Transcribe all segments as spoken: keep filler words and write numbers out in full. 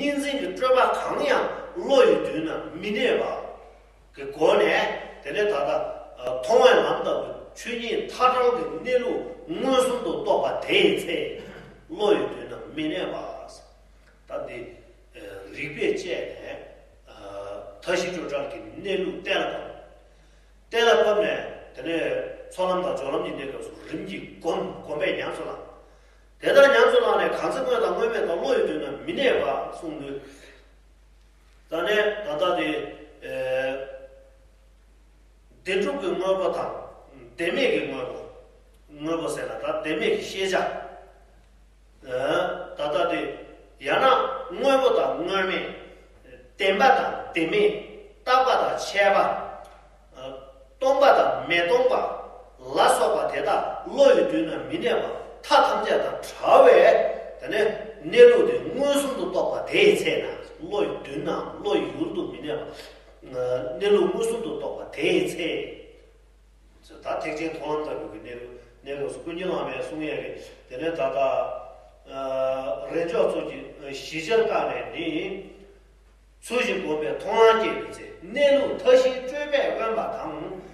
གཉིས་འཛིན་གྱི་སྤྲོས་པ་གང་ཡང་བློ་ཡི་མདུན་ན་མི་གནས་པ་གི་སྒོ་ནས། དེ་ནས་ད་ལྟ་མཐོང་བའི་ལམ་ལྟ་བུའི་ཆོས་ཉིད་མཐའ་བྲལ་གྱི་གནས་ལུགས་མངོན་སུམ་དུ་རྟོགས་པ་དེའི་ཚེ་བློ་ཡི་མདུན་ན་མི་གནས་པ། ད་འདི་རིགས་པས་དཔྱད་ནས་མཐའ་བཞི་སྤྲོས་བྲལ་གྱི་གནས་ལུགས་གཏན་ལ་ཕབ། གཏན་ལ་ཕབ་ནས་དེ་ནས་ཚོགས་ལམ་དང་སྦྱོར་ལམ་གྱི་གནས་སྐབས་སུ་རིམ་གྱིས་སྒོམ། སྒོམ་པས་ཉམས་སུ་བླང་། དེ་ལྟར་ཉམས་སུ་བླངས་ནས་གང་ཚེ་སྔོན་དང་སྔོན་མེད་དང་བློ་ཡི་མདུན་ན་མི་གནས་པ་གསུངས་དུས། ད་ནས་ད་ལྟ་དེ་བདེན་གྲུབ་ཀྱི་དངོས་པོ་དང་བདེན་མེད་ཀྱི་དངོས་པོ། དངོས་པོ་ཟེར་ན་ད་བདེན་མེད་ཀྱི་ཤེས་བྱ། ད་ལྟ་དེ་ཡང་ན་དངོས་པོ་དང་དངོས་མེད། བདེན་པ་དང་བདེན་མེད། རྟག་པ་དང་ཆད་པ། སྟོང་པ་དང་མི་སྟོང་པ་ལ་སོགས་པ་དེ་དག་བློ་ཡི་མདུན་ན་མི་གནས་པ་མཐའ་ཐམས་ཅད་དང་བྲལ་བའི་དེ་ནས་གནས་ལུགས་དེ་མངོན་སུམ་དུ་རྟོགས་པ་དེའི་ཚེ་ན། བློ་ཡི་མདུན་ན་བློ་ཡི་ཡུལ་དུ་མི་གནས་པ། གནས་ལུགས་མངོན་སུམ་དུ་རྟོགས་པ་དེའི་ཚེ། ད་ཐེག་ཆེན་མཐོང་ལམ་ལྟ་བུའི་གནས་ལུགས། གནས་ལུགས་སུ་ཀུན་མཁྱེན་བླ་མས་གསུང་ཡས་ཀྱི་དེ་ནས་ད་ལྟ་རེས་འཇོག་ཚུལ་གྱིས་བཞི་ཆར་བཀག་ནས་ནི། ཚུལ་བཞིན་བསྒོམས་པས་མཐོང་ལམ་སྐྱེ་བའི་ཚེ། གནས་ལུགས་མཐའ་བཞིའི་སྤྲོས་པས་དབེན་པ་དང་།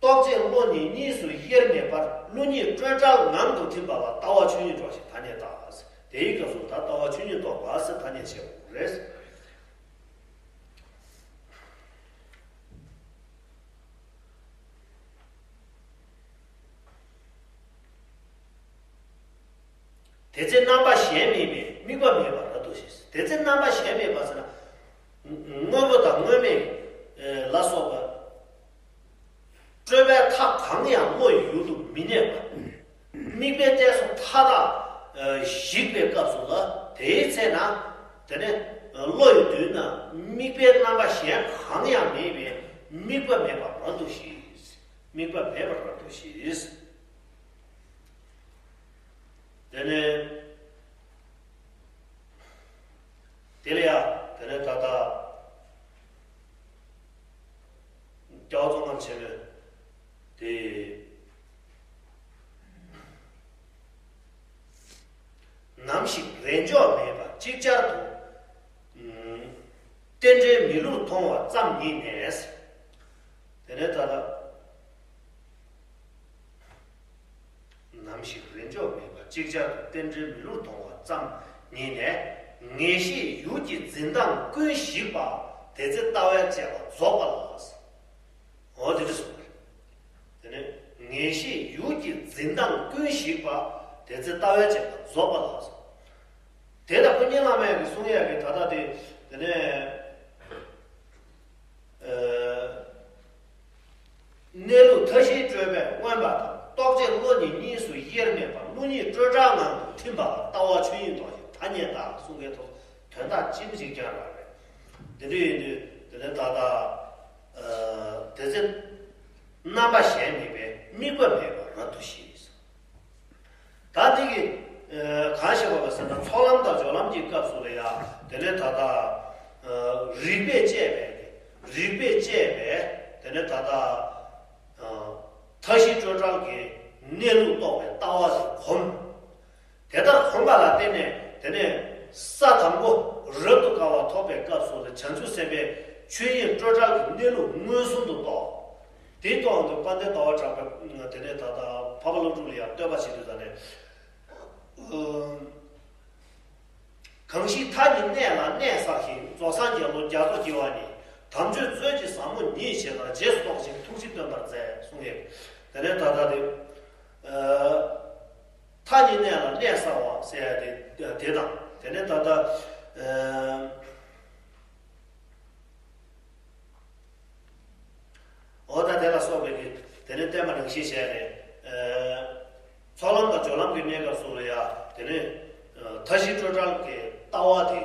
རྟོག་བཅས་བློ་གཉིས་གཉིས་སུ་དབྱེར་མེད་པར། བློ་གཉིས་སྤྲོས་བྲལ་ངང་དུ་ཐིམ་པ་ལ། ལྟ་བ་ཆོས་ཉིད་སྒྲོགས་ཤིང་ཐ་སྙད་བཏགས། དེའི་སྐབས་སུ་ད་ལྟ་བ་ཆོས་ཉིད་རྟོགས་པ་ཟེར་ཐ་སྙད་བྱེད་དགོས་རེད། དེ་ཚེ་རྣམ་པ་གཞན་མེད་པས་དམིགས་པ་མེད་པར་རབ་ཏུ་ཤེས། དེ་ཚེ་རྣམ་པ་གཞན་མེད་པ་ཟེར་ན། དངོས་པོ་དང་དངོས་མེད་ལ་སོགས་པ་སྤྲོས་པའི་མཐའ་གང་ཡང་བློ་ཡི་ཡུལ་དུ་མི་གནས་པ། དམིགས་པའི་གཏད་སོ་མཐའ་དག་ཞིག་པའི་སྐབས་སུ་ལ། དེའི་ཚེ་ན་དེ་ནས་བློ་ཡི་མདུན་ན་དམིགས་པའི་རྣམ་པ་གཞན་གང་ཡང་མེད་པས་དམིགས་པ་མེད་པར་རབ་ཏུ་ཤེས། དམིགས་པ་མེད་པར་རབ་ཏུ་ཤེས། དེ་ནས་དེ་ལ་ཡང་དེ་ནས་ད་ལྟ་སྐྱབས་རྗེ་ཙོང་ཁ་པ་ཆེན་པོས་དེ། ནམ་ཞིག་རེས་འཇོག་མེད་པ་ཅིག་ཅར་དུ། རྟེན་འབྲེལ་མི་བསླུར་མཐོང་བ་ཙམ་ཉིད་ནས། དེ་ནས་ད་ལྟ། ནམ་ཞིག་རེས་འཇོག་མེད་པ་ཅིག་ཅར་དུ། རྟེན་འབྲེལ་མི་བསླུར་མཐོང་བ་ཙམ་ཉིད་ནས། ངེས་ཤེས་ཡུལ་གྱི་འཛིན་སྟངས་ཀུན་ཞིག་པ། དེ་ཚེ་ལྟ་བའི་དཔྱད་པ་རྫོགས་པ་ལགས། འོ་དེ་འདྲ་གསུངས་པ་རེད། དེ་ནས་ངེས་ཤེས་ཡུལ་གྱི་འཛིན་སྟངས་ཀུན་ཞིག་པ། དེ་ཚེ་ལྟ་བའི་དཔྱད་པ་རྫོགས་པ་ལགས། དེ་ལྟར་ཀུན་མཁྱེན་བླ་མ་ཡང་གི་གསུང་ཡག་གི་ད་ལྟ་དེ། དེ་ནས་ཨ། གནས་ལུགས་མཐའ་བཞིའི་སྤྲོས་པས་དབེན་པ་དང་། རྟོག་བཅས་བློ་གཉིས་གཉིས་སུ་དབྱེར་མེད་པར། བློ་གཉིས་སྤྲོས་བྲལ་ངང་དུ་ཐིམ་པ་ལ། ལྟ་བ་ཆོས་ཉིད་རྟོགས་ཤིང་ཐ་སྙད་བཏགས། གསུང་མཁན་ཐོག་དོན་དག་གཅིག་པ་གཅིག་རྐྱང་རང་རེད། དེ་འདྲ་ཡིན་དུས་དེ་ནས་ད་ལྟ་ཨ་དེ་ཚེ་རྣམ་པ་གཞན་མེད་པས་དམིགས་པ་མེད་པར་རབ་ཏུ་ཤེས། ད་འདི་གི་ཨ་གང་ཞིག་བ་ཟེར་ན། ཚོགས་ལམ་དང་སྦྱོར་ལམ་གྱི་སྐབས་སུ་ལ་ཡ། དེ་ནས་ད་ལྟ་ཨ་རིགས་པས་དཔྱད་པའི། རིགས་པས་དཔྱད་པའི་དེ་ནས་ད་ལྟ་ཨ་མཐའ་བཞི་སྤྲོས་བྲལ་གྱི་གནས་ལུགས་རྟོགས་པའི་ལྟ་བ་དེ་གོམས། དེ་ལྟར་གོམས་པ་ལ་བརྟེན་ནས། དེ་ནས་ས་དང་པོ་རབ་ཏུ་དཀའ་བ་ཐོབ་པའི་སྐབས་སུ་ལ། བྱང་ཆུབ་སེམས་དཔའི་ཆོས་དབྱིངས་སྤྲོས་བྲལ་གྱི་གནས་ལུགས་མངོན་སུམ་དུ་རྟོགས། དེ་རྟོགས་འདུག་དཔལ་ལྡན་ཟླ་བ་གྲགས་པས་དེ་ནས་ད་ལྟ་འཕགས་པ་ཀླུ་སྒྲུབ་ལ་ཡང་བསྟོད་པ་བྱེད་དུས་ད་ནས། གང་ཞིག་མཐའ་གཉིས་གནས་ལ་གནས་བསགས་ཤིང་། རྫོགས་སངས་རྒྱས་བློ་རྒྱ་མཚོ་སྐྱེ་བ་ཉིད། དམ་ཆོས་མཛོད་ཀྱི་ཟབ་མོ་ཉིད་ཇི་ལྟར། རྗེས་སུ་རྟོགས་ཤིང་ཐུགས་རྗེ་སྟོན་པར་མཛད། གསུངས་ཡོད། དེ་ནས་ད་ལྟ་དེ་ཨ་མཐའ་གཉིས་གནས་ལ་གནས་བསགས་པ་ཟེར་ཡ་དེ་དེ་དང་། དེ་ནས་ད་ལྟ་ཨ། འོ་ད་དེ་ལ་སོགས་པའི་གི་དེ་ནས་བསྟན་པ་རང་བཞིན་བྱས་ནས། ཨ་ཚོགས་ལམ་དང་སྦྱོར་ལམ་གྱི་གནས་སྐབས་སུ་ལ་ཡ། དེ་ནས་ཨ་མཐའ་བཞི་སྤྲོས་བྲལ་གྱི་ལྟ་བ་དེ་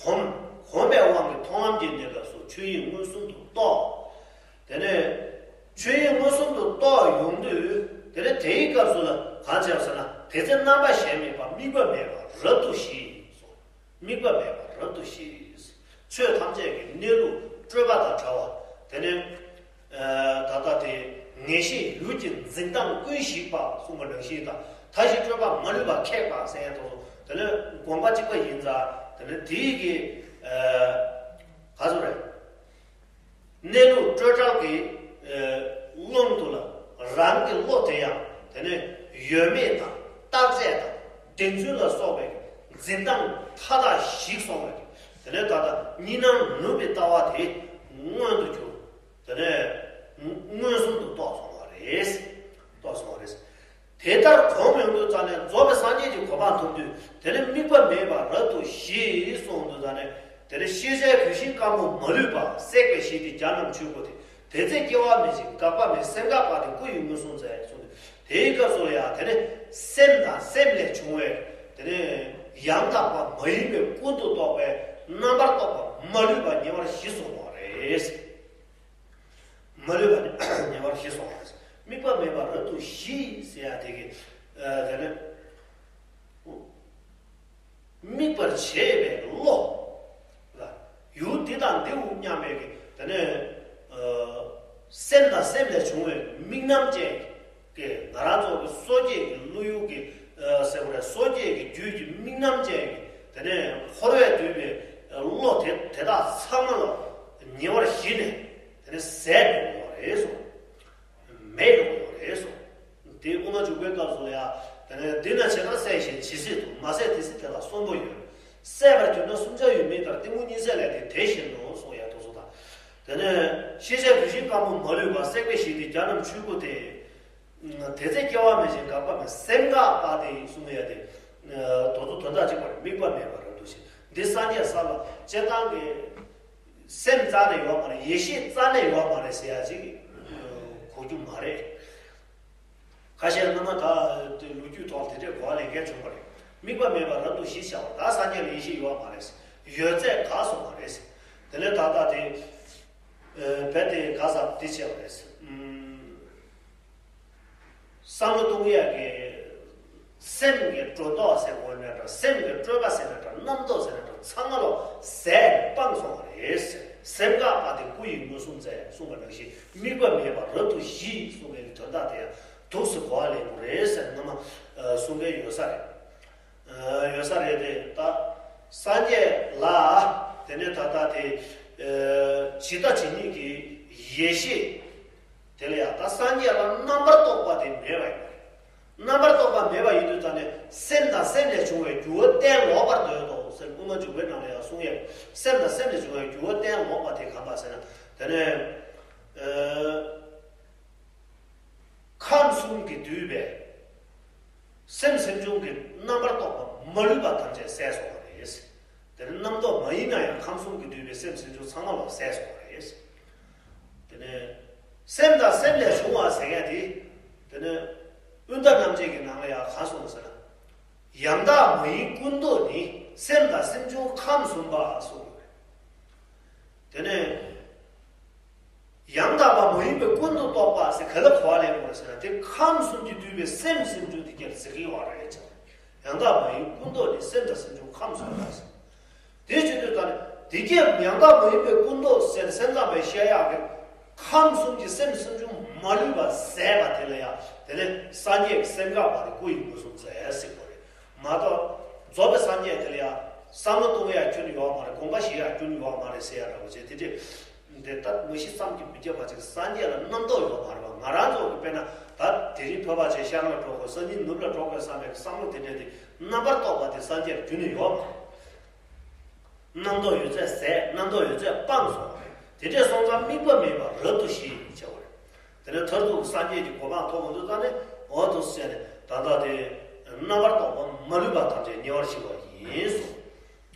གོམས། གོམས་པའི་དབང་གིས་མཐོང་ལམ་གྱི་གནས་སྐབས་སུ་ཆོས་དབྱིངས་མངོན་སུམ་དུ་རྟོགས། དེ་ནས་ཆོས་དབྱིངས་མངོན་སུམ་དུ་རྟོགས་ཡོང་དུས། དེ་ནས་དེའི་སྐབས་སུ་ལ་གང་བྱས་ཟེར་ན། དེ་ཚེ་རྣམ་པ་གཞན་མེད་པ། དམིགས་པ་མེད་པ་རབ་ཏུ་ཤེས་སོ། དམིགས་པ་མེད་པ་རབ་ཏུ་ཤེས། ཆོས་ཐམས་ཅད་ཀྱི་གནས་ལུགས་སྤྲོས་པ་དང་བྲལ་བ། དེ་ནས་ཨ་ད་ལྟ་དེ་ངེས་ཤེས་ཡུལ་གྱི་འཛིན་སྟངས་ཀུན་ཞིག་པ་གསུངས་པ་ནང་བཞིན་དང་། མཐའ་བཞི་སྤྲོས་པ་མ་ལུས་པ་ཁེགས་པ་ཟེར་ཡ་དང་། དེ་ནས་དགོངས་པ་གཅིག་པ་ཡིན་ཙང་ དེ་ནས་དེའི་གི་ཨ་ག་ཚོད་རེད། གནས་ལུགས་སྤྲོས་བྲལ་གྱི་ཨ་ཀློང་དུ་ལ་རང་གི་བློ་དེ་ཡང་དེ་ནས་ཡོད་མེད་དང་རྟག་ཆད་དང་བདེན་རྫུན་ལ་སོགས་པའི་འཛིན་སྟངས་མཐའ་དག་ཞིག་སོང་བས། དེ་ནས་ད་ལྟ་གཉིས་སྣང་ནུབ་པའི་ལྟ་བ་དེ་མངོན་དུ་གྱུར། དེ་ནས་མངོན་སུམ་དུ་རྟོགས་སོང་བ་རེད། རྟོགས་སོང་བ་རེད། དེ་ལྟར་གོམས་ཡོང་དུས་ཙམ་ནས་རྫོགས་པའི་སངས་རྒྱས་ཀྱི་གོ་འཕང་ཐོབ་དུས་དེ་ནི་དམིགས་པ་མེད་པར་རབ་ཏུ་ཞི་གསུངས་དུས་ཙམ་ནས། དེ་ནི་ཤེས་བྱའི་གུས་ཤིང་དཀར་མོ་མ་ལུས་པ། བསྲེགས་པས་ཞི་སྟེ་རྒྱ་རྣམས་ཆོས་སྐུ་སྟེ། དེ་ཚེ་སྐྱེ་བ་མེད་ཅིང་འགག་པ་མེད། སེམས་འགག་པ་དེ་སྐུ་ཡི་མངོན་སུམ་མཛད་གསུངས་ཏེ། དེའི་སྐབས་སུ་ལ་ཡང་དེ་ནི་སེམས་དང་སེམས་ལས་བྱུང་བའི་དེ་ནི་ཡང་དག་པ་མ་ཡིན་པའི་ཀུན་ཏུ་རྟོག་པའི་རྣམ་པར་རྟོག་པ་མ་ལུས་པ་ཉེ་བར་ཞི་སོང་བ་རེད། མ་ལུས་པ་ནི་ཉེ་བར་ཞི་སོང་བ་རེད། དམིགས་པ་མེད་པར་རབ་ཏུ་ཞི་ཟེར་ཡ་དེ་གི་ཨ་དེ་ནི་དམིགས་པར་བྱེད་པའི་བློ་ལ་ཡུལ་འདི་དང་འདིའོ་སྙམ་པའི་གི་དེ་ནི་ཨ་སེམས་དང་སེམས་ལས་བྱུང་བའི་དམིགས་རྣམ་ཅན་གྱི་ང་རང་ཚོ་གི་སོ་སྐྱེ་གི་བློ་ཡུལ་གྱི་ཨ་ཟེར་བ་རེད། སོ་སྐྱེ་གི་རྒྱུད་ཀྱི་དམིགས་རྣམ་ཅན་གྱི་དེ་ནི་འཁོར་བས་བསྡུས་པའི་བློ་དེ་དེ་དག་ཚང་མ་ལ་ཉེ་བར་ཞི་ནས། དེ་ནས་ཟད་འགྲོ་གི་ཡོད་རེད་གསུངས། མེད་འགྲོ་གི་ཡོད་རེད་གསུངས། དེ་དབུ་མ་འཇུག་པའི་སྐབས་སུ་ལ་ཡང་དེ་ནས་འདི་ན་ཇི་ལྟར་གསལ་ཞིང་ཇི་སྲིད་དུ། མ་ཟད་དེ་སྲིད་དེ་ལ་གསོན་པོ་ཡོད། ཟད་པར་གྱུར་ན་གསུམ་ཆར་ཡོད་མིན་ལྟར། གཏི་མུག་གཉིད་སད་ལས་དེ་དེ་བཞིན་ནོ་གསུངས་ཡ་དེ་ཚོ་དང་། དེ་ནས་ཤེས་བྱའི་གུས་ཤིང་དཀར་མོ་མ་ལུས་པ། བསྲེགས་པས་ཞི་སྟེ་རྒྱ་རྣམས་ཆོས་སྐུ་སྟེ། དེ་ཚེ་སྐྱེ་བ་མེད་ཅིང་འགག་པ་མེད། སེམས་འགག་པ་དེ་གསུངས་ཡ་དེ་དེ་ཚོ་དོན་དག་གཅིག་པ་རེད། དམིགས་པ་མེད་པར་རབ་ཏུ་ཞི། འདི་སངས་རྒྱས་ས་ལ་སྤྱིར་བཏང་གི་སེམས་རྩ་ནས་ཡོད་མ་རེད། ཡེ་ཤེས་རྩ་ནས་ཡོད་མ་རེད་ཟེར་ཡ་ཅིག་གོ་རྒྱུ་མ་རེད། ཁ་ཤས་སྔ་མ་ད་དེ་ལོ་རྒྱུས་ཐོག་དེ་འདྲའི་གོ་བ་ལེན་མཁན་བྱུང་བ་རེད། དམིགས་པ་མེད་པར་རབ་ཏུ་ཞི་བྱ་བ། ད་སངས་རྒྱས་ལ་ཡེ་ཤེས་ཡོད་མ་རེད། ཡོད་ཚད་ག་སོང་བ་རེད། དེ་ནས་ད་ལྟ་དེ་ཨ་རྦད་དེ་ག་ས་དེ་བྱས་པ་རེད། ཨུམ། བསམ་བློ་གཏོང་ཡག་གི་སེམས་ཀྱི་སྒྲོ་འདོགས་ཟེར་དགོས་ན་འདྲ། སེམས་ཀྱི་སྤྲོས་པ་ཟེར་ན་འདྲ། རྣམ་རྟོག་ཟེར་ན་འདྲ། ཚང་མ་ལོ་ཟད་སྤངས་སོང་བ་རེད། སེམས་འགག་པ་དེ་སྐུ་ཡི་མངོན་སུམ་མཛད་གསུངས་པ་ནང་བཞིན། དམིགས་པ་མེད་པར་རབ་ཏུ་ཞི་གསུངས་པའི་དོན་དག་དེ་ཡང་འདུག་སེ་གོ་བ་ལེན་དགོས་རེད་ཟེར་སྔ་མ་གསུང་མཁན་ཡོད་ས་རེད། ཡོད་ས་རེད་དེ། ད་སངས་རྒྱས་ལ་དེ་ནས་ད་ལྟ་དེ་ཇི་ལྟ་ཇི་སྙེད་ཀྱི་ཡེ་ཤེས་དེ་ལ་ཡང་ད་སངས་རྒྱས་ལ་རྣམ་པར་རྟོག་པ་དེ་མེད་པ་ཡིན་པ་རེད། རྣམ་པར་རྟོག་པ་མེད་པ་ཡིན་དུས་ཙམ་ནས་སེམས་དང་སེམས་ལས་བྱུང་བའི་འགྱུར་བ་གཏན་ལོག་པར་འདོད་དོ་ཟེར་དབུ་མ་འཇུག་པའི་ནང་ལ་ཡང་གསུང་ཡོད། སེམས་དང་སེམས་ལས་བྱུང་བའི་འགྱུར་བ་གཏན་ལོག་པ་དེ་གང་པ་ཟེར་ན། དེ་ནས་ཁམས་གསུམ་གྱིས་བསྡུས་པའི་སེམས་སེམས་བྱུང་གི་རྣམ་པར་རྟོག་པ་མ་ལུས་པ་ཐམས་ཅད་ཟད་སོང་བ་རེད། དེ་ནི་རྣམ་རྟོག་མ་ཡིན་ན་ཡང་ཁམས་གསུམ་གྱིས་བསྡུས་པའི་སེམས་སེམས་བྱུང་ཚང་མ་ལ་ཟད་སོང་བ་རེད། དེ་ནས་སེམས་དང་སེམས་ལས་བྱུང་བ་ཟེར་མཁན་དེ། དེ་ནས་དབུས་མཐའ་རྣམ་འབྱེད་ཀྱི་ནང་ལ་ཡང་ག་གསུངས་ཟེར་ན། ཡང་དག་མ་ཡིན་ཀུན་རྟོག་ནི། སེམས་དང་སེམས་བྱུང་ཁམས་གསུམ་པ་གསུངས་ཡོད་རེད། དེ་ནས་ཡང་དག་པ་མ་ཡིན་པའི་ཀུན་ཏུ་རྟོག་པ་ཟེར་ག་ལ་གོ་བ་ལེན་དགོས་ཟེར་ན། དེ་ཁམས་གསུམ་གྱིས་བསྡུས་པའི་སེམས་སེམས་བྱུང་དེ་སྐད་ཟེར་གྱི་ཡོད་རེད་ཅེས། ཡང་དག་མ་ཡིན་ཀུན་རྟོག་ནི། སེམས་དང་སེམས་བྱུང་ཁམས་གསུམ་པ་ཟེར། དེ་བྱེད་དུས་ད་ནི་དེ་སྐད་ཡང་དག་མ་ཡིན་པའི་ཀུན་རྟོག་ཟེར་སེམས་ཙམ་པས་བཤད་ཡག་གི་ཁམས་གསུམ་གྱི་སེམས་སེམས་བྱུང་མ་ལུས་པ་ཟད་པ་དེ་ལ་ཡང་དེ་ནི་སངས་རྒྱས་ཀྱི་སེམས་འགག་པ་དེ་སྐུ་ཡི་མངོན་སུམ་མཛད་ཟེར་བ་རེད། མ་གཏོགས་རྫོགས་པའི་སངས་རྒྱས་དེ་ལ་ཡང་བསམ་བློ་གཏོང་ཡག་ཁྱོན་ནས་ཡོད་མ་རེད། དགོངས་པ་བཞེས་ཡག་ཁྱོན་ནས་ཡོད་མ་རེད་ཟེར་ཡག་འདྲ་བོ་བྱས། དེ་འདྲས་འདི་ལྟར་མ་གཞི་བསམ་གྱིས་མི་ཁྱབ་པ་ཅིག་སངས་རྒྱས་ལ་རྣམ་རྟོག་ཡོད་མ་རེད་པ། ང་རང་ཚོ་གི་དཔེར་ན་ད་དེ་རིང་བོད་པ་ཅིག་ཤར་ལ་འགྲོ་དགོས། སང་ཉིན་ནུབ་ལ་འགྲོ་དགོས་བསམ་པའི་བསམ་བློ་དེ་འདྲས་དེ་རྣམ་པར་རྟོག་པ་དེ་སངས་རྒྱས་ལ་ཁྱོན་ནས་ཡོད་མ་རེད། རྣམ་རྟོག་ཡོད་ཚད་ཟད། རྣམ་རྟོག་ཡོད་ཚད་སྤངས་སོང་བ་རེད། དེ་འདྲས་སོང་ཙང་དམིགས་པ་མེད་པར་རབ་ཏུ་ཞི་ཡི་བྱ་བ་རེད། དེ་ནས་མཐར་ཐུག་སངས་རྒྱས་ཀྱི་གོ་འཕང་ཐོབ་པ་འདུག་ད་ནི་འོ་དུ་བཤད་ནས་ད་ལྟ་དེ་རྣམ་པར་རྟོག་པ་མ་ལུས་པ་ཐམས་ཅད་ཉེ་བར་ཞི་བ་ཡིན་གསུངས།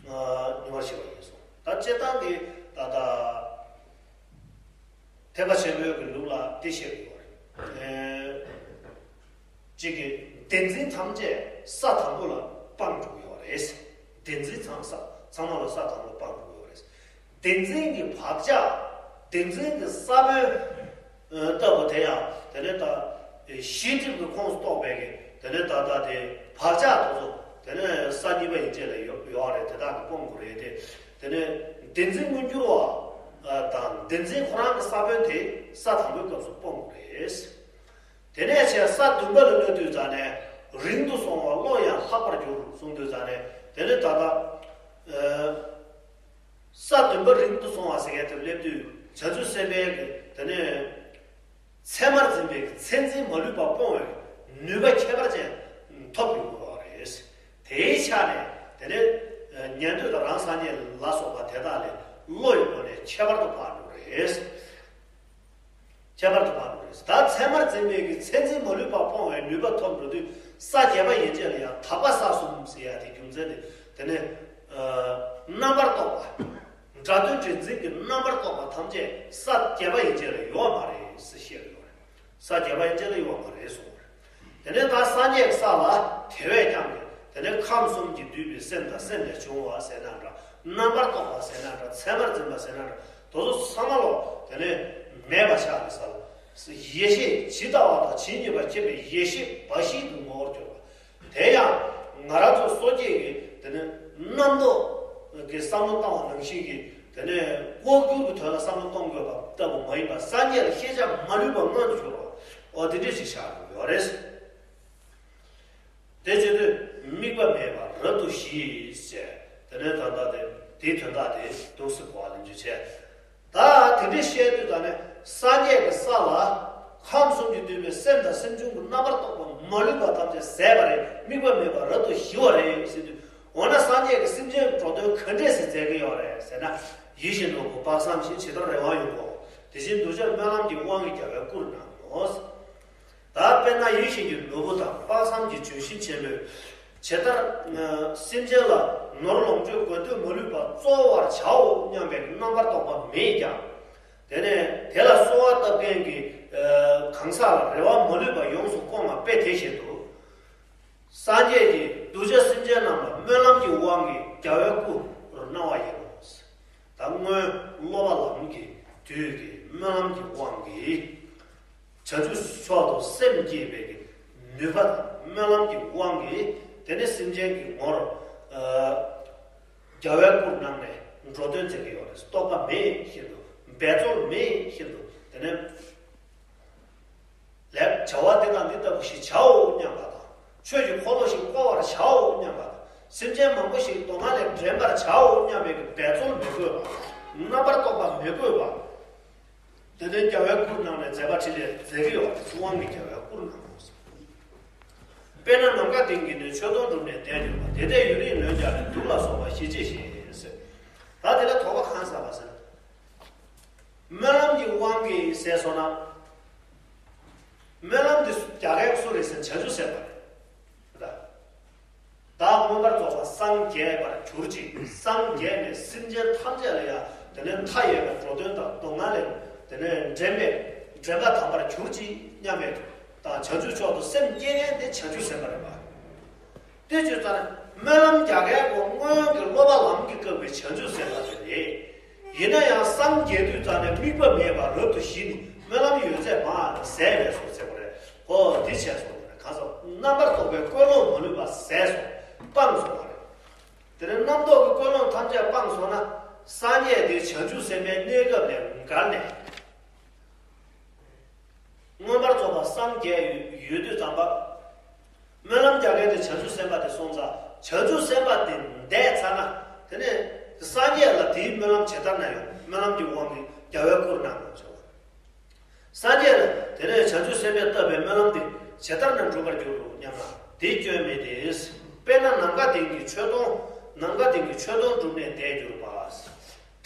ཉེ་བར་ཞི་བ་ཡིན་གསུངས། ད་སྤྱིར་བཏང་གི་ད་ལྟ་ཐེག་པ་ཆེན་པོའི་གི་ལུགས་ལ་དེ་བཤད་ཀྱི་ཡོད་རེད། གཅིག་གི་བདེན་འཛིན་ཐམས་ཅད་ས་དང་པོ་ལ་སྤངས་འགྲོ་གི་ཡོད་རེད། བདེན་འཛིན་ཚང་ས་ཚང་མ་ལ་ས་དང་པོ་ལ་སྤངས་འགྲོ་གི་ཡོད་རེད། བདེན་འཛིན་གྱི་བག་ཆགས། བདེན་འཛིན་གྱི་ས་བོན་ལྟ་བུ་དེ་ཡང་དེ་ནས་ད་ཤེས་སྒྲིབ་ཀྱི་ཁོངས་སུ་གཏོགས་པའི་གི་དེ་ནས་ད་ལྟ་དེ་བག་ཆགས་དེ་ཚོ་དེ་ནས་ས་གཉིས་པ་ཡན་ཆད་ལ་ཡོད་ཡོད་རེད། དེ་དག་གི་སྤོང་དགོས་རེད་དེ། དེ་ནས་བདེན་འཛིན་མངོན་གྱུར་བ་དང་བདེན་འཛིན་ཁོ་རང་གི་ས་བོན་དེ་ས་དང་པོའི་སྐབས་སུ་སྤོང་དགོས་རེད། དེ་ནས་བྱས་ས་བདུན་པ་ལ་སླེབས་དུས་ཙ་ནས་རིང་དུ་སོང་བ་བློ་ཡང་ལྷག་པར་འགྱུར་གསུངས་དུས་ཙ་ནས། དེ་ནས་ད་ལྟ་ ས་བདུན་པ་རིང་དུ་སོང་བ་ཟེར་མཁན་དེར་སླེབས་དུས་བྱང་ཆུབ་སེམས་དཔའི་གི་དེ་ནས་མཚན་མར་འཛིན་པའི་མཚན་འཛིན་མ་ལུས་པ་སྤོང་བའི་ནུས་པ་ཁྱད་པར་ཅན་ཐོབ་ཡོང་གི་ཡོད་རེད། དེའི་ཆ་ནས་དེ་ནས་ཉན་ཐོས་དང་རང་སངས་རྒྱས་ལ་སོགས་པ་དེ་དག་ལས་བློ་ཡི་སྒོ་ནས་ཁྱད་པར་དུ་འཕགས་འགྲོ་རེད། ཁྱད་པར་དུ་འཕགས་པ་རེད། ད་མཚན་མར་འཛིན་པའི་གི་མཚན་འཛིན་མ་ལུས་པ་སྤོང་བའི་ནུས་པ་ཐོབ་འགྲོ་དུས་ས་བརྒྱད་པ་ཡན་ཆད་ལ་ཡང་དག་པ་ས་གསུམ་ཟེར་ཡ་དེ་རྒྱུ་མཚན་དེ་དེ་ནས་རྣམ་པར་རྟོག་པ། སྒྲ་དོན་དྲན་འཛིན་གྱི་རྣམ་པར་རྟོག་པ་ཐམས་ཅད་ས་བརྒྱད་པ་ཡན་ཆད་ལ་ཡོད་མ་རེད་ཟེར་བཤད་ཡོད་རེད། ས་བརྒྱད་པ་ཡན་ཆད་ལ་ཡོད་མ་རེད་གསུངས་པ་རེད། དེ་ནས་ད་སངས་རྒྱས་ས་ལ་དེ་བས་ཀྱང་གི་དེ་ནས་ཁམས་གསུམ་གྱིས་བསྡུས་པའི་སེམས་དང་སེམས་ལས་བྱུང་བ་ཟེར་ན་འདྲ། རྣམ་པར་རྟོག་པ་ཟེར་ན་འདྲ། མཚན་མར་འཛིན་པ་ཟེར་ན་འདྲ། དེ་ཚོ་ཚང་མ་ལོ་དེ་ནས་མེད་པ་ཆགས་པའི་ས་ལ། ཡེ་ཤེས་ཇི་ལྟ་བ་དང་ཇི་སྙེད་པ་མཁྱེན་པའི་ཡེ་ཤེས་འབའ་ཞིག་ཏུ་ངོ་བོར་གྱུར་པ། དེ་ཡང་ང་རང་ཚོ་སོ་སྐྱེ་གི་དེ་ནས་རྣམ་རྟོག་གི་བསམ་བློ་བཏང་བ་ནང་བཞིན་གྱི་དེ་ནས་ལྐོག་གྱུར་གྱི་དོན་ལ་བསམ་བློ་གཏོང་དགོས་པ་ལྟ་བུ་མ་ཡིན་པར་སངས་རྒྱས་ལ་ཤེས་བྱ་མ་ལུས་པ་མངོན་དུ་གྱུར་པ། འོ་དེ་འདྲས་ཞིག་ཆགས་ཡོང་ཡོད་རེད། དེ་བྱེད་དུས་དམིགས་པ་མེད་པ་རབ་ཏུ་ཞི་ཞེས། དེ་ནས་ད་ལྟ་དེ་དེའི་དོན་དག་དེ་འདུག་སེ་གོ་བ་ལེན་རྒྱུ་བྱས། ད་དེ་འདྲས་བཤད་དུས་ད་ནས་སངས་རྒྱས་ཀྱི་ས་ལ་ཁམས་གསུམ་གྱིས་བསྡུས་པའི་སེམས་དང་སེམས་བྱུང་གི་རྣམ་པར་རྟོག་པ་མ་ལུས་པ་ཐམས་ཅད་ཟད་པ་རེད། དམིགས་པ་མེད་པ་རབ་ཏུ་ཞི་བ་རེད་ཟེར་དུས། འོ་ན་སངས་རྒྱས་ཀྱི་སེམས་ཅན་འགྲོ་དོན་ག་འདྲས་སེ་མཛད་ཀྱི་ཡོད་རེད་ཟེར་ན། ཡིད་བཞིན་ནོར་བུ་དཔག་བསམ་ཤིང་། ཇི་ལྟར་རི་དབང་ཡོད་དོ། དེ་བཞིན་གདུལ་བྱ་སྨོན་ལམ་གྱི་དབང་གིས་རྒྱལ་བའི་སྐུར་སྣང་ངོ་། ད་དཔེར་ན་ཡིད་བཞིན་གྱི་ནོར་བུ་དང་དཔག་བསམ་གྱི་ལྗོན་ཤིང་ཆེན་པོས། ཇི་ལྟར་སེམས་ཅན་ལ་ནོར་ལོངས་སྤྱོད་དགོས་འདོད་མ་ལུས་པ་སྩོལ་བར་བྱའོ་སྙམ་པའི་རྣམ་པར་རྟོག་པ་མེད་ཀྱང་། དེ་ནས་དེ་ལ་གསོལ་བ་བཏབ་མཁན་གྱི་གང་ཟག་ལ་རེ་བ་མ་ལུས་པ་ཡོངས་སུ་སྐོང་བ་དཔེ་དེ་བཞིན་དུ། སངས་རྒྱས་ཀྱིས་གདུལ་བྱ་སེམས་ཅན་རྣམས་ལ་སྨོན་ལམ་གྱི་དབང་གིས་རྒྱལ་བའི་སྐུར་སྣང་བ་ཡིན་ནོ། ད་སྔོན་སློབ་པ་ལམ་གྱི་དུས་ཀྱི་སྨོན་ལམ་གྱི་དབང་གིས་བྱང་ཆུབ་མཆོག་ཏུ་སེམས་བསྐྱེད་པའི་ནུས་པ་དང་སྨོན་ལམ་གྱི་དབང་གིས་དེ་ནས་སེམས་ཅན་གྱི་ངོར་རྒྱལ་བའི་སྐུར་སྣང་ནས་འགྲོ་དོན་མཛད་ཀྱི་ཡོད་རེད། རྟོག་པ་མེད་བཞིན་དུ། འབད་རྩོལ་མེད་བཞིན་དུ། དེ་ནས་ལས་བྱ་བ་འདི་དང་འདི་ལྟ་བུ་ཞིག་བྱའོ་སྙམ་པ་དང་། ཆོས་ཀྱི་འཁོར་ལོ་ཞིག་བསྐོར་བར་བྱའོ་སྙམ་པ་དང་། སེམས་ཅན་མང་པོ་ཞིག་སྡུག་བསྔལ་ལས་འདྲེན་པར་བྱའོ་སྙམ་པའི་འབད་རྩོལ་མི་དགོས་པ། རྣམ་པར་རྟོག་པ་མི་དགོས་པ། དེ་ནས་རྒྱལ་བའི་སྐུར་སྣང་ནས་མཛད་པ་འཕྲིན་ལས་མཛད་ཀྱི་ཡོད་པ་དབང་གིས་རྒྱལ་བའི་སྐུར་སྣང་ངོ་། དཔེར་ན་ནམ་མཁའ་ལྡིང་གིས་ནི་མཆོད་སྡོང་བསྒྲུབས་ནས་བསྡད་གྱུར་པ། དེ་ལྟས་ཡུན་རིང་ལོན་ཀྱང་ནི། དུག་ལ་སོགས་པ་ཞི་བྱེད་ཞེས་ཟེར། ད་དེ་ལ་དོགས་པ་གང་ཟ་བ་ཟེར། སྨོན་ལམ་གྱི་དབང་གིས་ཟེར་སོང་ན། སྨོན་ལམ་འདི་རྒྱག་མཁན་སུ་རེད་ཟེར་ན་བྱང་ཆུབ་སེམས་དཔའ་རེད། བདག་མངོན་པར་རྫོགས་པར་སངས་རྒྱས་པར་གྱུར་ཅིག་སངས་རྒྱས་ནས་སེམས་ཅན་ཐམས་ཅད་ལ་ཡང་དེ་ནས་མཐའ་ཡས་པའི་འགྲོ་དོན་དང་སྡུག་བསྔལ་ལས་དེ་ནས་འདྲེན་པའི་འདྲེན་པ་དམ་པར་གྱུར་ཅིག་སྙམ་པའི་དང་། བྱང་ཆུབ་མཆོག་ཏུ་སེམས་བསྐྱེད་མཁན་དེ་བྱང་ཆུབ་སེམས་དཔའ་རེད་པ། དེ་བྱས་ཙང་ནས་སྨོན་ལམ་རྒྱག་མཁན་གོ་སྔོན་གྱི་སློབ་པ་ལམ་གྱི་སྐབས་ཀྱི་བྱང་ཆུབ་སེམས་དཔའ་དེ་རེད། ཡིན་ན་ཡང་སངས་རྒྱས་དུས་ཙང་ནས་དམིགས་པ་མེད་པར་རབ་ཏུ་ཞི་ནས་སྨོན་ལམ་ཡོད་ཚད་མར་ཟད་པའི་སོ་ཟེར་བ་རེད། ཨོ་འདི་བྱས་སོང་ནས་གང་ཟག་རྣམ་པར་རྟོག་པའི་ཀུན་སློང་མ་ལུས་པ་ཟད་སོང་། སྤངས་སོང་བ་རེད། དེ་ནས་རྣམ་རྟོག་གི་ཀུན་སློང་ཐམས་ཅད་སྤངས་སོང་ན། སངས་རྒྱས་དེ་བྱང་ཆུབ་སེམས་དཔའི་གནས་སྐབས་ནས་འགལ་ནས། མངོན་པར་རྫོགས་པར་སངས་རྒྱས་ཡོད་དུས་ཙམ་པ། སྨོན་ལམ་རྒྱག་མཁན་དེ་བྱང་ཆུབ་སེམས་དཔའ་དེ་སོང་ཙང་། བྱང་ཆུབ་སེམས་དཔའ་དེ་འདས་ཚར་ན། དེ་ནས་སངས་རྒྱས་ལ་དེའི་སྨོན་ལམ་ཇི་ལྟར་ན་ཡང་སྨོན་ལམ་གྱི་དབང་གིས་རྒྱལ་བའི་སྐུར་སྣང་ངོ་། སངས་རྒྱས་ལ་དེ་ནས་བྱང་ཆུབ་སེམས་དཔས་བཏབ་པའི་སྨོན་ལམ་དེ་ཇི་ལྟར་ན་འགྲུབ་པར་འགྱུར་རོ་སྙམ་ན། དེ་སྐྱོན་མེད་དེ། དཔེར་ན་ནམ་མཁའ་ལྡིང་གི་མཆོད་སྡོང་། ནམ་མཁའ་ལྡིང་གི་མཆོད་སྡོང་བསྒྲུབས་ནས་བསྡད་གྱུར་པ།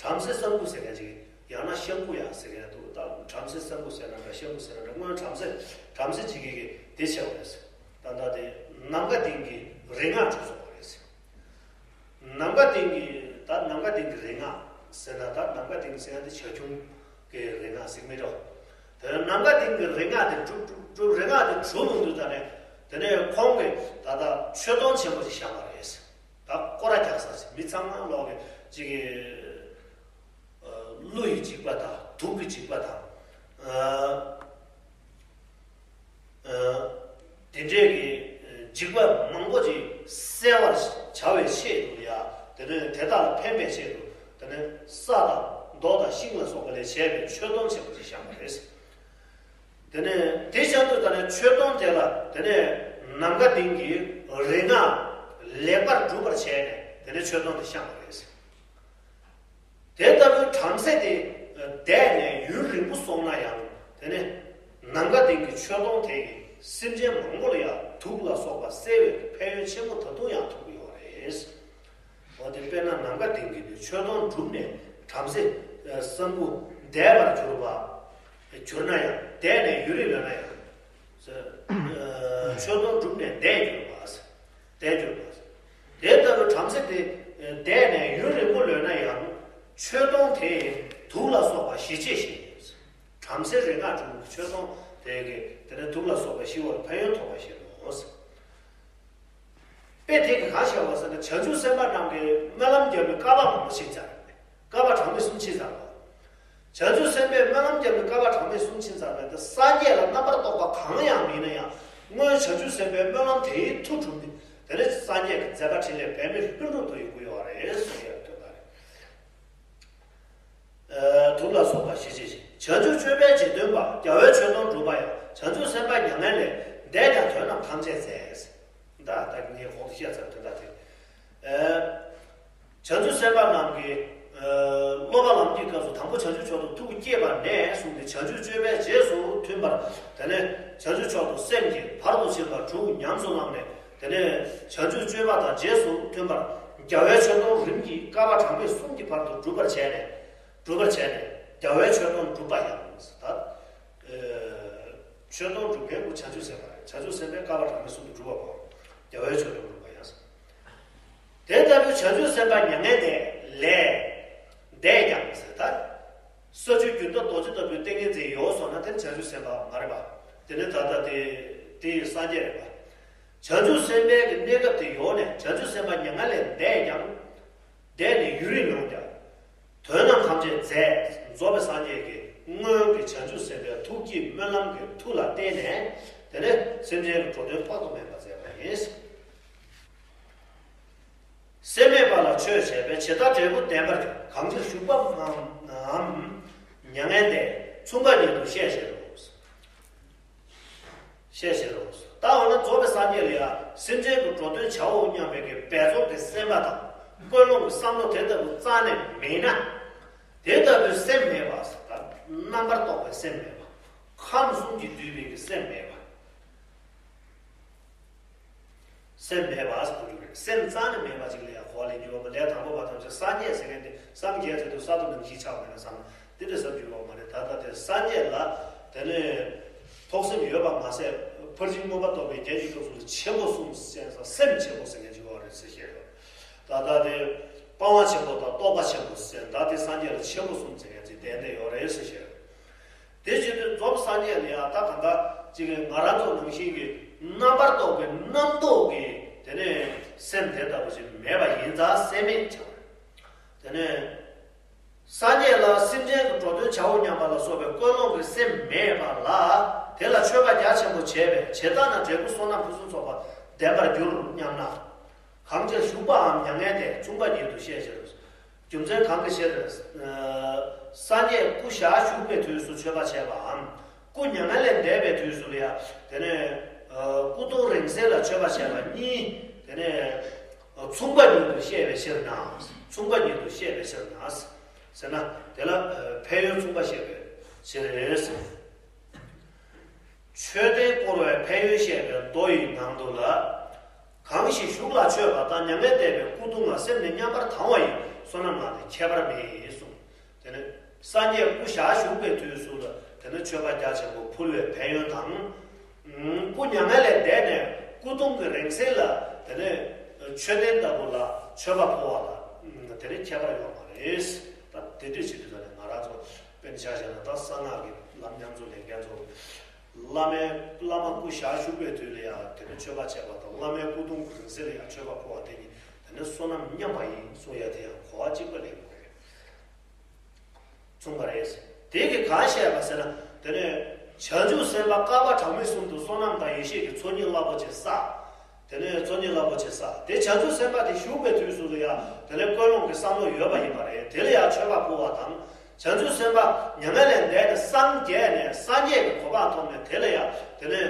བྲམ་ཟེ་སྲང་ཁུ་ཟེར་མཁན་ཅིག་ཡང་ན་ཤང་ཁུ་ཡང་ཟེར་མཁན་འདུག་ད་བྲམ་ཟེ་སྲང་ཁུ་ཟེར་ན་འདྲ། ཤང་ཁུ་ཟེར་ན་འདྲ། སྔོན་བྲམ་ཟེ་བྲམ་ཟེ་ཅིག་གིས་དེ་བྱས་པ་རེད། ད་ལྟ་དེ་ནམ་མཁའ་ལྡིང་གི་རིག་སྔགས་གྲུབ་སོང་བ་རེད། ནམ་མཁའ་ལྡིང་གི་ད་ནམ་མཁའ་ལྡིང་གི་རིག་སྔགས་ཟེར་ན། ད་ནམ་མཁའ་ལྡིང་ཟེར་ཡ་དེ་བྱ་ཁྱུང་གི་རིག་སྔགས་ཟེར་མི་འདྲ། དེ་ནམ་མཁའ་ལྡིང་གི་རིག་སྔགས་དེ་གྲུབ་གྲུབ་གྲུབ། རིག་སྔགས་དེ་གྲུབ་ཡོང་དུས་ད་ནས། དེ་ནས་ཁོང་གིས་ད་ལྟ་མཆོད་སྡོང་ཆེན་པོ་ཞིག་བཞེངས་པ་རེད། ད་སྐོར་ར་རྒྱག་ས་ཞིག་མི་ཚང་མ་ལོག་གི་ཅིག་གི་ཀླུ་ཡི་འཇིགས་པ་དང་། དུག་གི་འཇིགས་པ་དང་། དེ་འདྲའི་གི་འཇིགས་པ་མང་པོ་ཅིག་སེལ་བར་བྱ་བའི་ཆེད་དུ་ཡ། དེ་ནས་དེ་དག་ལ་ཕན་པའི་ཆེད་དུ། དེ་ནས་ས་དང་རྡོ་དང་ཤིང་ལ་སོགས་པ་ལས་བྱས་པའི་མཆོད་སྡོང་ཆེན་པོ་ཅིག་བཞེངས་པ་རེད། དེ་ནས་དེ་བཞེངས་དུས་ད་ནས་མཆོད་སྡོང་དེ་ལ་དེ་ནས་ནམ་མཁའ་ལྡིང་གི་རིག་སྔགས་ལེགས་པར་གྲུབ་པར་བྱས་ནས། དེ་ནས་མཆོད་སྡོང་དེ་བཤམས་པ་རེད། དེ་ལྟ་བུའི་བྲམ་ཟེ་དེ་བསྡད་ནས་ཡུན་རིང་པོ་སོང་ན་ཡང་དེ་ནས་ནམ་མཁའ་ལྡིང་གི་མཆོད་སྡོང་དེ་གིས་སེམས་ཅན་མང་པོ་ལ་ཡང་དུག་ལ་སོགས་པ་སེལ་བའི་ཕན་ཡོན་ཆེན་པོ་ད་དུང་ཡང་ཐོབ་ཀྱི་ཡོད་རེད། འོ་དེ་དཔེར་ན་ནམ་མཁའ་ལྡིང་གི་མཆོད་སྡོང་བསྒྲུབས་ནས་བྲམ་ཟེ་སམ་བུ་བསྡད་པར་གྱུར་པ། གྱུར་ན་ཡང་བསྡད་ནས་ཡུན་རིང་ལོན་ན་ཡང་། མཆོད་སྡོང་བསྒྲུབས་ནས་བསྡད་གྱུར་པ། བསྡད་གྱུར་པ། དེ་ལྟ་བུའི་བྲམ་ཟེ་དེ་བསྡད་ནས་ཡུན་རིང་པོ་ལོན་ན་ཡང་མཆོད་སྡོང་དེ་དུག་ལ་སོགས་པ་ཞི་བྱེད་ཞིང་། བྲམ་ཟེ་རིག་སྔགས་སྒྲུབ་མཆོད་སྡོང་དེ་གི་དེ་ནས་དུག་ལ་སོགས་པ་ཞི་བར་ཕན་ཡོན་ཐོབ་པ་ཞིག་ལོ། དཔེ་དེ་གི་གང་བཤད་པ་ཟེར་ན་བྱང་ཆུབ་སེམས་དཔའ་རྣམས་ཀྱིས་སྨོན་ལམ་བརྒྱབ་པའི་བསྐལ་པ་མང་པོ་ཕྱིན་ཚར་བས། བསྐལ་པ་གྲངས་མེད་གསུམ་ཕྱིན་ཚར་བ། བྱང་ཆུབ་སེམས་དཔས་སྨོན་ལམ་བརྒྱབ་པའི་བསྐལ་པ་གྲངས་མེད་གསུམ་ཕྱིན་ཚར་བས། དེ་སངས་རྒྱས་ལ་རྣམ་པར་རྟོག་པ་གང་ཡང་མེད་ན་ཡང་སྔོན་བྱང་ཆུབ་སེམས་དཔའི་སྨོན་ལམ་དེའི་མཐུ་གྲུབ་ནས་དེ་ནས་སངས་རྒྱས་ཀྱི་མཛད་པ་འཕྲིན་ལས་པདྨའི་ལྷུན་གྲུབ་ཏུ་ཡོང་གི་ཡོད་རེད་གསུངས་ཡོད་དོན་དག་རེད། དུག་ལ་སོགས་པ་ཞི་བྱེད་ཅིང་། བྱང་ཆུབ་སྤྱོད་པའི་རྗེས་ཟློས་པ། རྒྱལ་བའི་མཆོད་སྡོང་སྒྲུབ་པ་ཡང་། བྱང་ཆུབ་སེམས་དཔའ་མྱ་ངན་ལས་འདས་ཀྱང་དོན་རྣམས་ཐམས་ཅད་མཛད། ད་ལྟ་ངས་གོང་དུ་བཤད་ཚར་དོན་དག་དེ། བྱང་ཆུབ་སེམས་དཔའ་རྣམས་ཀྱིས་སློབ་པ་ལམ་གྱི་སྐབས་སུ་དང་པོ་བྱང་ཆུབ་མཆོག་ཏུ་ཐུགས་བསྐྱེད་པ་ནས་བཟུང་སྟེ་བྱང་ཆུབ་སྤྱོད་པའི་རྗེས་སུ་མཐུན་པར། དེ་ནས་བྱང་ཆུབ་མཆོག་ཏུ་སེམས་བསྐྱེད། བར་དུ་ཕྱིན་པ་དྲུག་ཉམས་སུ་བླངས་ནས། དེ་ནས་བྱང་ཆུབ་སྤྱོད་པ་དང་རྗེས་སུ་མཐུན་པར། རྒྱལ་བའི་མཆོད་སྡོང་རིམ་གྱིས་བསྐལ་པ་གྲངས་མེད་གསུམ་གྱི་བར་དུ་སྒྲུབ་པར་བྱས་ནས། སྒྲུབ་པར་བྱས་ནས་རྒྱལ་བའི་མཆོད་སྡོང་སྒྲུབ་པ་ཡང་། ད་མཆོད་སྡོང་སྒྲུབ་མཁན་ཀུན་བྱང་ཆུབ་སེམས་དཔའ་རེད། བྱང་ཆུབ་སེམས་དཔས་བསྐལ་པ་གྲངས་མེད་གསུམ་དུ་སྒྲུབ་པ་པོ། རྒྱལ་བའི་མཆོད་སྡོང་སྒྲུབ་པ་ཡང་། དེ་ལྟ་བུའི་བྱང་ཆུབ་སེམས་དཔའ་མྱ་ངན་འདས་ལས་འདས་ཀྱང་ཟེར་ད། ས་བཅུ་རྒྱུན་མཐའ་རྡོ་རྗེ་ལྟ་བུའི་ཏིང་ངེ་འཛིན་ཡོད་སོང་ན་དེ་བྱང་ཆུབ་སེམས་དཔའ་མ་རེད་པ། དེ་ནི་ད་ལྟ་དེ་དེ་ཡི་སངས་རྒྱས་རེད་པ། བྱང་ཆུབ་སེམས་དཔའི་གི་གནས་སྐབས་དེ་ཡོད་ནས་བྱང་ཆུབ་སེམས་དཔའ་མྱ་ངན་ལས་འདས་ཀྱང་། འདས་ནས་ཡུན་རིང་ལོན་ཀྱང་། དོན་རྣམས་ཐམས་ཅད་མཛད། རྫོགས་པའི་སངས་རྒྱས་ཀྱིས་སྔོན་གྱི་བྱང་ཆུབ་སེམས་དཔའི་ཐུགས་ཀྱི་སྨོན་ལམ་གྱི་མཐུ་ལ་བརྟེན་ནས་དེ་ནས་སེམས་ཅན་གྱི་འགྲོ་དོན་དཔག་ཏུ་མེད་པ་མཛད་པ་ཡིན། སེམས་མེད་པ་ལ་ཆོས་བྱས་པས་ཇི་ལྟར་འབྲས་བུ་ལྡན་པར་འགྱུར། གང་ཕྱིར་ཞུགས་པའམ་མྱ་ངན་འདས། མཚུངས་པ་ཉིད་དུ་ཤེས་བྱེད་རོ། ཤེས་བྱེད་རོ། ད་འོ་ན་རྫོགས་པའི་སངས་རྒྱས་ལ་ཡང་སེམས་ཅན་གྱི་འགྲོ་དོན་བྱའོ་སྙམ་པའི་གི་འབད་རྩོལ་གྱི་སེམས་པ་དང་ཀུན་སློང་གི་བསམ་བློ་དེ་ལྟ་བུ་རྩ་ནས་མེད་ན། དེ་ལྟ་བུའི་སེམས་མེད་པ་ཟེར། ད་རྣམ་པར་རྟོག་པའི་སེམས་མེད་པ། ཁམས་གསུམ་གྱིས་བསྡུས་པའི་གི་སེམས་མེད་པ། སེམས་མེད་པ་ཟེར་གོ་རྒྱུ་རེད། སེམས་རྩ་ནས་མེད་པ་ཅིག་ལ་ཡང་གོ་བ་ལེན་རྒྱུ་ཡོད་པ་ལས། དང་པོ་བར་དམ་ཚིག་སངས་རྒྱས་ཟེར་མཁན་དེ་སངས་རྒྱས་ཟེར་དུས་ས་དང་ནམ་མཁའི་ཆགས་མེད་ན་བསམ། དེ་འདྲ་བསམ་རྒྱུ་ཡོད་པ་མ་རེད། ད་ལྟ་དེ་སངས་རྒྱས་ལ་དེ་ནས་ཐོག་སེམས་ཡོད་པ་མ་ཟད་ཕར་ཕྱིན་མངོན་པར་རྟོགས་པའི་རྒྱན་གྱི་སྐབས་སུ་ཆེན་པོ་གསུམ་ཟེར་ས་སེམས་ཆེན་པོ་ཟེར་མཁན་ཅིག་ཡོད་རེད་ཟེར་བཤད་ཡོད། ད་ལྟ་དེ་སྤང་བ་ཆེན་པོ་དང་རྟོགས་པ་ཆེན་པོ་ཟེར། ད་དེ་སངས་རྒྱས་ལ་ཆེན་པོ་གསུམ་ཟེར་མཁན་ཅིག་གཏན་གཏན་ཡོད་རེད་ཟེར་བཤད་ཡོད། དེ་བཞིན་དུ་རྫོགས་སངས་རྒྱས་ལ་ཡང་ད་གང་ལྟར་ཅིག་ང་རང་ཚོ་ནང་བཞིན་གྱི་རྣམ་པར་རྟོག་པའི་རྣམ་རྟོག་གི་དེ་ནས་སེམས་དེ་ལྟ་བུ་ཞིག་མེད་པ་ཡིན་ཙང་སེམས་མེད་བྱ་བ་རེད། དེ་ནས་སངས་རྒྱས་ལ་སེམས་ཅན་གྱི་འགྲོ་དོན་བྱའོ་སྙམ་པ་ལ་སོགས་པའི་ཀུན་སློང་གི་སེམས་མེད་པ་ལ་དེ་ལ་མཆོད་པ་རྒྱ་ཆེན་པོ་བྱས་པས་ཇི་ལྟར་ན་འབྲས་བུ་བསོད་ནམས་ཕུན་སུམ་ཚོགས་པ་ལྡན་པར་འགྱུར་སྙམ་ན། གང་ཕྱིར་ཞུགས་པའམ་མྱ་ངན་འདས། མཚུངས་པ་ཉིད་དུ་ཤེས་བྱེད་རོ། རྒྱུ་མཚན་གང་གི་ཕྱིར། སངས་རྒྱས་སྐུ་གཞའ་བཞུགས་པའི་དུས་སུ་མཆོད་པ་བྱས་པའམ། སྐུ་མྱ་ངན་ལས་འདས་པའི་དུས་སུ་ལ་ཡང་དེ་ནས་སྐུ་གདུང་རིང་བསྲེལ་ལ་མཆོད་པ་བྱས་པ་གཉིས་དེ་ནས་མཚུངས་པ་ཉིད་དུ་ཤེས་པའི་ཕྱིར་ན། མཚུངས་པ་ཉིད་དུ་ཤེས་པའི་ཕྱིར་ན། ཟེར་ན་དེ་ལ་ཕན་ཡོན་མཚུངས་པ་ཤེས་པའི་ཕྱིར་རེད། མཆོད་རྟེན་བསྐོར་བའི་ཕན་ཡོན་བཤད་པའི་མདོ་ཡི་ནང་དུ་ལ། གང་ཞིག་བཞུགས་ལ་མཆོད་པ་དང་། མྱ་ངན་འདས་པའི་སྐུ་གདུང་ལ་སེམས་ནི་མཉམ་པར་དང་བ་ཡི་བསོད་ནམས་ལ་ནི་ཁྱད་པར་མེད་གསུངས། དེ་ནི་སངས་རྒྱས་སྐུ་གཞའ་བཞུགས་པའི་དུས་སུ་ལ་དེ་ནི་མཆོད་པ་རྒྱ་ཆེན་པོ་ཕུལ་བའི་ཕན་ཡོན་དང་། སྐུ་མྱ་ངན་ལས་འདས་ནས་སྐུ་གདུང་གི་རིང་བསྲེལ་ལ་དེ་ནི་མཆོད་རྟེན་ལྟ་བུ་ལ་མཆོད་པ་ཕུལ་བ་ལ་དེ་ནི་ཁྱད་པར་ཡོད་མ་རེད། ད་དེ་དུས་བྱེད་དུས་ད་ནི་ང་རང་ཚོ་དཔེར་ན་ཆ་བཞག་ན་ད་གསང་སྔགས་ཀྱི་ལམ་ཉམས་སུ་ལེན་མཁན་ཚོ། བླ་མའི་བླ་མ་སྐུ་གཞའ་བཞུགས་པའི་དུས་ལ་ཡང་དེ་ནི་མཆོད་པ་བྱས་པ་དང་། བླ་མའི་སྐུ་གདུང་གི་རིང་བསྲེལ་ལ་ཡང་མཆོད་པ་ཕུལ་བ་དེ་གཉིས་དེ་ནི་བསོད་ནམས་མཉམ་པ་ཡིན་གསུང་ཡ་དེ་ཡང་གོ་བ་གཅིག་པ་ལེན་དགོས་རེད། མཚུངས་པ་རེད། དེ་གིས་གང་བཤད་པ་ཟེར་ན། དེ་ནི་བྱང་ཆུབ་སེམས་དཔའ་བསྐལ་པ་གྲངས་མེད་གསུམ་དུ་བསོད་ནམས་དང་ཡེ་ཤེས་ཀྱི་ཚོགས་གཉིས་རླབས་པོ་ཆེ་བསགས། དེ་ནས་ཚོགས་གཉིས་རླབས་པོ་ཆེ་བསགས། དེ་བྱང་ཆུབ་སེམས་དཔའ་དེ་བཞུགས་པའི་དུས་སུ་ལ་ཡང་དེ་ནས་ཀུན་སློང་གི་བསམ་བློ་ཡོད་པ་ཡིན་པ་རེད། དེ་ལ་ཡང་མཆོད་པ་ཕུལ་བ་དང་། བྱང་ཆུབ་སེམས་དཔའ་མྱ་ངན་ལས་འདས་ནས་སངས་རྒྱས་ནས་སངས་རྒྱས་ཀྱི་གོ་འཕང་ཐོབ་ནས་དེ་ལ་ཡང་དེ་ནས་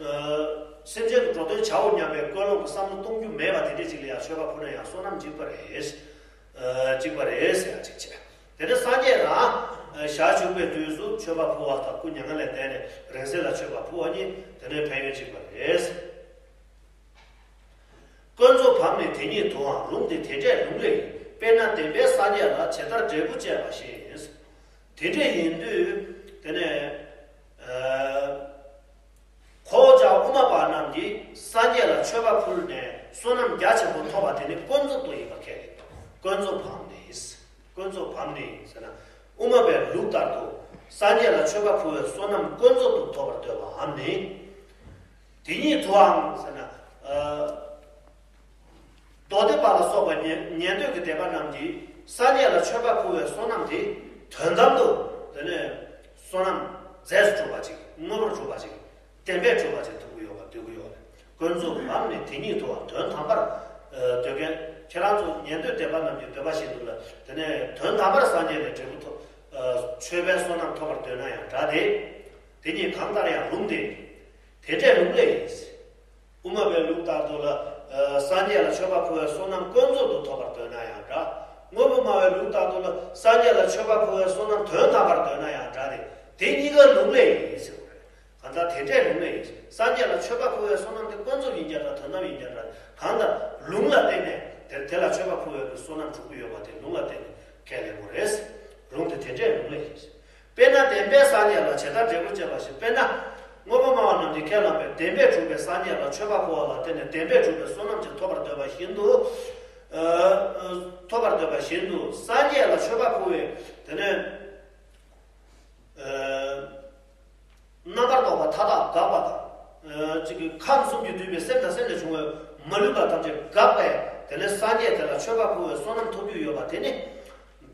ཨ་ སེམས་ཅན་གྱི་འགྲོ་དོན་བྱའོ་སྙམ་པའི་ཀུན་སློང་གི་བསམ་བློ་གཏོང་རྒྱུ་མེད་པ་དེ་འདྲས་ཅིག་ལ་ཡང་མཆོད་པ་ཕུལ་ན་ཡང་བསོད་ནམས་འཇིག་པ་རེད། ཨ། འཇིག་པ་རེད་ཟེར་ཡ་ཅིག་བྱས། དེ་ནས་སངས་རྒྱས་རང་ཨ་ཞལ་བཞུགས་པའི་དུས་སུ་མཆོད་པ་ཕུལ་བ་དང་སྐུ་མྱ་ངན་ལས་འདས་ནས་རིང་བསྲེལ་ལ་མཆོད་པ་ཕུལ་བ་གཉིས་དེ་ནས་ཕན་ཡོན་འཇིག་པ་རེད། ཀུན་རྫོབ་བམ་ནི་དེ་ཉིད་དུའང་ལུང་སྟེ་དེ་འདྲས་ལུང་ལས་ཡིན། དཔེར་ན་བདེན་པའི་སངས་རྒྱས་ལ་ཇི་ལྟར་འབྲས་བུ་བཅས་པ་བཞིན། དེ་འདྲས་ཡིན་དུས་དེ་ནས་ཨ་ཁོ་བོ་ཅག་དབུ་མ་པ་རྣམས་ཀྱིས་སངས་རྒྱས་ལ་མཆོད་པ་ཕུལ་ནས་བསོད་ནམས་རྒྱ་ཆེན་པོ་ཐོབ་པ་དེ་ནི་ཀུན་རྫོབ་ཏུ་ཡིན་པ་ཁས་ལེན་ཏོ། ཀུན་རྫོབ་བམ་ནི། ཀུན་རྫོབ་བམ་ནི་ཟེར་ན། དབུ་མ་པའི་ལུགས་ལྟར་དུ་སངས་རྒྱས་ལ་མཆོད་པ་ཕུལ་བའི་བསོད་ནམས་ཀུན་རྫོབ་ཏུ་ཐོབ་པར་འདོད་པའམ་ནི། དེ་ཉིད་དུའང་ཟེར་ན། ཨ། མདོ་སྡེ་པ་ལ་སོགས་པ་ཉན་ཉན་ཐོས་ཀྱི་སྡེ་པ་རྣམས་ཀྱིས་སངས་རྒྱས་ལ་མཆོད་པ་ཕུལ་བའི་བསོད་ནམས་དེ་དོན་དམ་དུ་དེ་ནས་བསོད་ནམས་རྫས་སུ་གྲུབ་པ་ཅིག་དངོས་པོར་གྲུབ་པ་ཅིག་བདེན་པས་གྲུབ་པ་ཅིག་ཐུབ་ཀྱི་ཡོད་པ་འདོད་ཀྱི་ཡོད་རེད། ཀུན་རྫོབ་བམ་ནི་དེ་ཉིད་དུའང་དོན་དམ་པར་ཨ་འདོད་མཁན་ཁྱེད་རང་ཚོ་ཉན་ཐོས་སྡེ་པ་རྣམས་ཀྱི་འདོད་པ་བཞིན་དུ་ལ་དེ་ནས་དོན་དམ་པར་སངས་རྒྱས་ལས་འབྲས་བུ་ཐོབ་ཨ་མཆོད་པའི་བསོད་ནམས་ཐོབ་པར་འདོད་ན་ཡང་འདྲ་སྟེ། དེ་ཉིད་གང་ལྟར་ཡང་ལུང་སྟེ། དེ་འདྲས་ལུང་ལས་ཡིན། དབུ་མ་པའི་ལུགས་ལྟར་དུ་ལ། ཨ་སངས་རྒྱས་ལ་མཆོད་པ་ཕུལ་བའི་བསོད་ནམས་ཀུན་རྫོབ་ཏུ་ཐོབ་པར་འདོད་ན་ཡང་འདྲ། དངོས་པོ་སྨྲ་བའི་ལུགས་ལྟར་དུ་ལ་སངས་རྒྱས་ལ་མཆོད་པ་ཕུལ་བའི་བསོད་ནམས་དོན་དམ་པར་འདོད་ན་ཡང་འདྲ་སྟེ། དེ་གཉིས་ཀ་ལུང་ལས་ཡིན་ཟེར་བ་རེད། གང་ལྟར་དེ་འདྲས་ལུང་ལས་ཡིན། སངས་རྒྱས་ལ་མཆོད་པ་ཕུལ་བའི་བསོད་ནམས་དེ་ཀུན་རྫོབ་ཡིན་ཀྱང་འདྲ་དོན་དམ་ཡིན་ཀྱང་འདྲ། གང་ལྟར་ལུང་ལ་བརྟེན་ནས་དེ་དེ་ལ་མཆོད་པ་ཕུལ་བའི་བསོད་ནམས་འགྲུབ་ཀྱི་ཡོད་པ་དེ་ལུང་ལ་བརྟེན་ནས་ཁས་ལེན་དགོས་རེད། ལུང་དེ་དེ་འདྲས་ལུང་ལས་ཡིན། དཔེར་ན་བདེན་པའི་སངས་རྒྱས་ལ་ཇི་ལྟར་འབྲས་བུ་བཅས་པ་བཞིན། དཔེར་ན། དངོས་པོ་སྨྲ་བ་རྣམས་ཀྱིས་ཁས་བླངས་པའི་བདེན་པས་གྲུབ་པའི་སངས་རྒྱས་ལ་མཆོད་པ་ཕུལ་བ་ལ་བརྟེན་ནས་བདེན་པས་གྲུབ་པའི་བསོད་ནམས་ཀྱིས་ཐོབ་པར་འདོད་པ་བཞིན་དུ། ཨ་ཨ་ཐོབ་པར་འདོད་པ་བཞིན་དུ་སངས་རྒྱས་ལ་མཆོད་པ་ཕུལ་བའི་དེ་ནས། ཨ་རྣམ་པར་རྟོག་པ་མཐའ་དག་འགགས་པ་དང་། ཨ་ཅིག་གི་ཁམས་གསུམ་གྱིས་བསྡུས་པའི་སེམས་དང་སེམས་ལས་བྱུང་བའི་མ་ལུས་པ་ཐམས་ཅད་འགགས་པས་དེ་ནས་སངས་རྒྱས་དེ་ལ་མཆོད་པ་ཕུལ་བའི་བསོད་ནམས་ཐོབ་རྒྱུ་ཡོད་པ་དེ་ནི།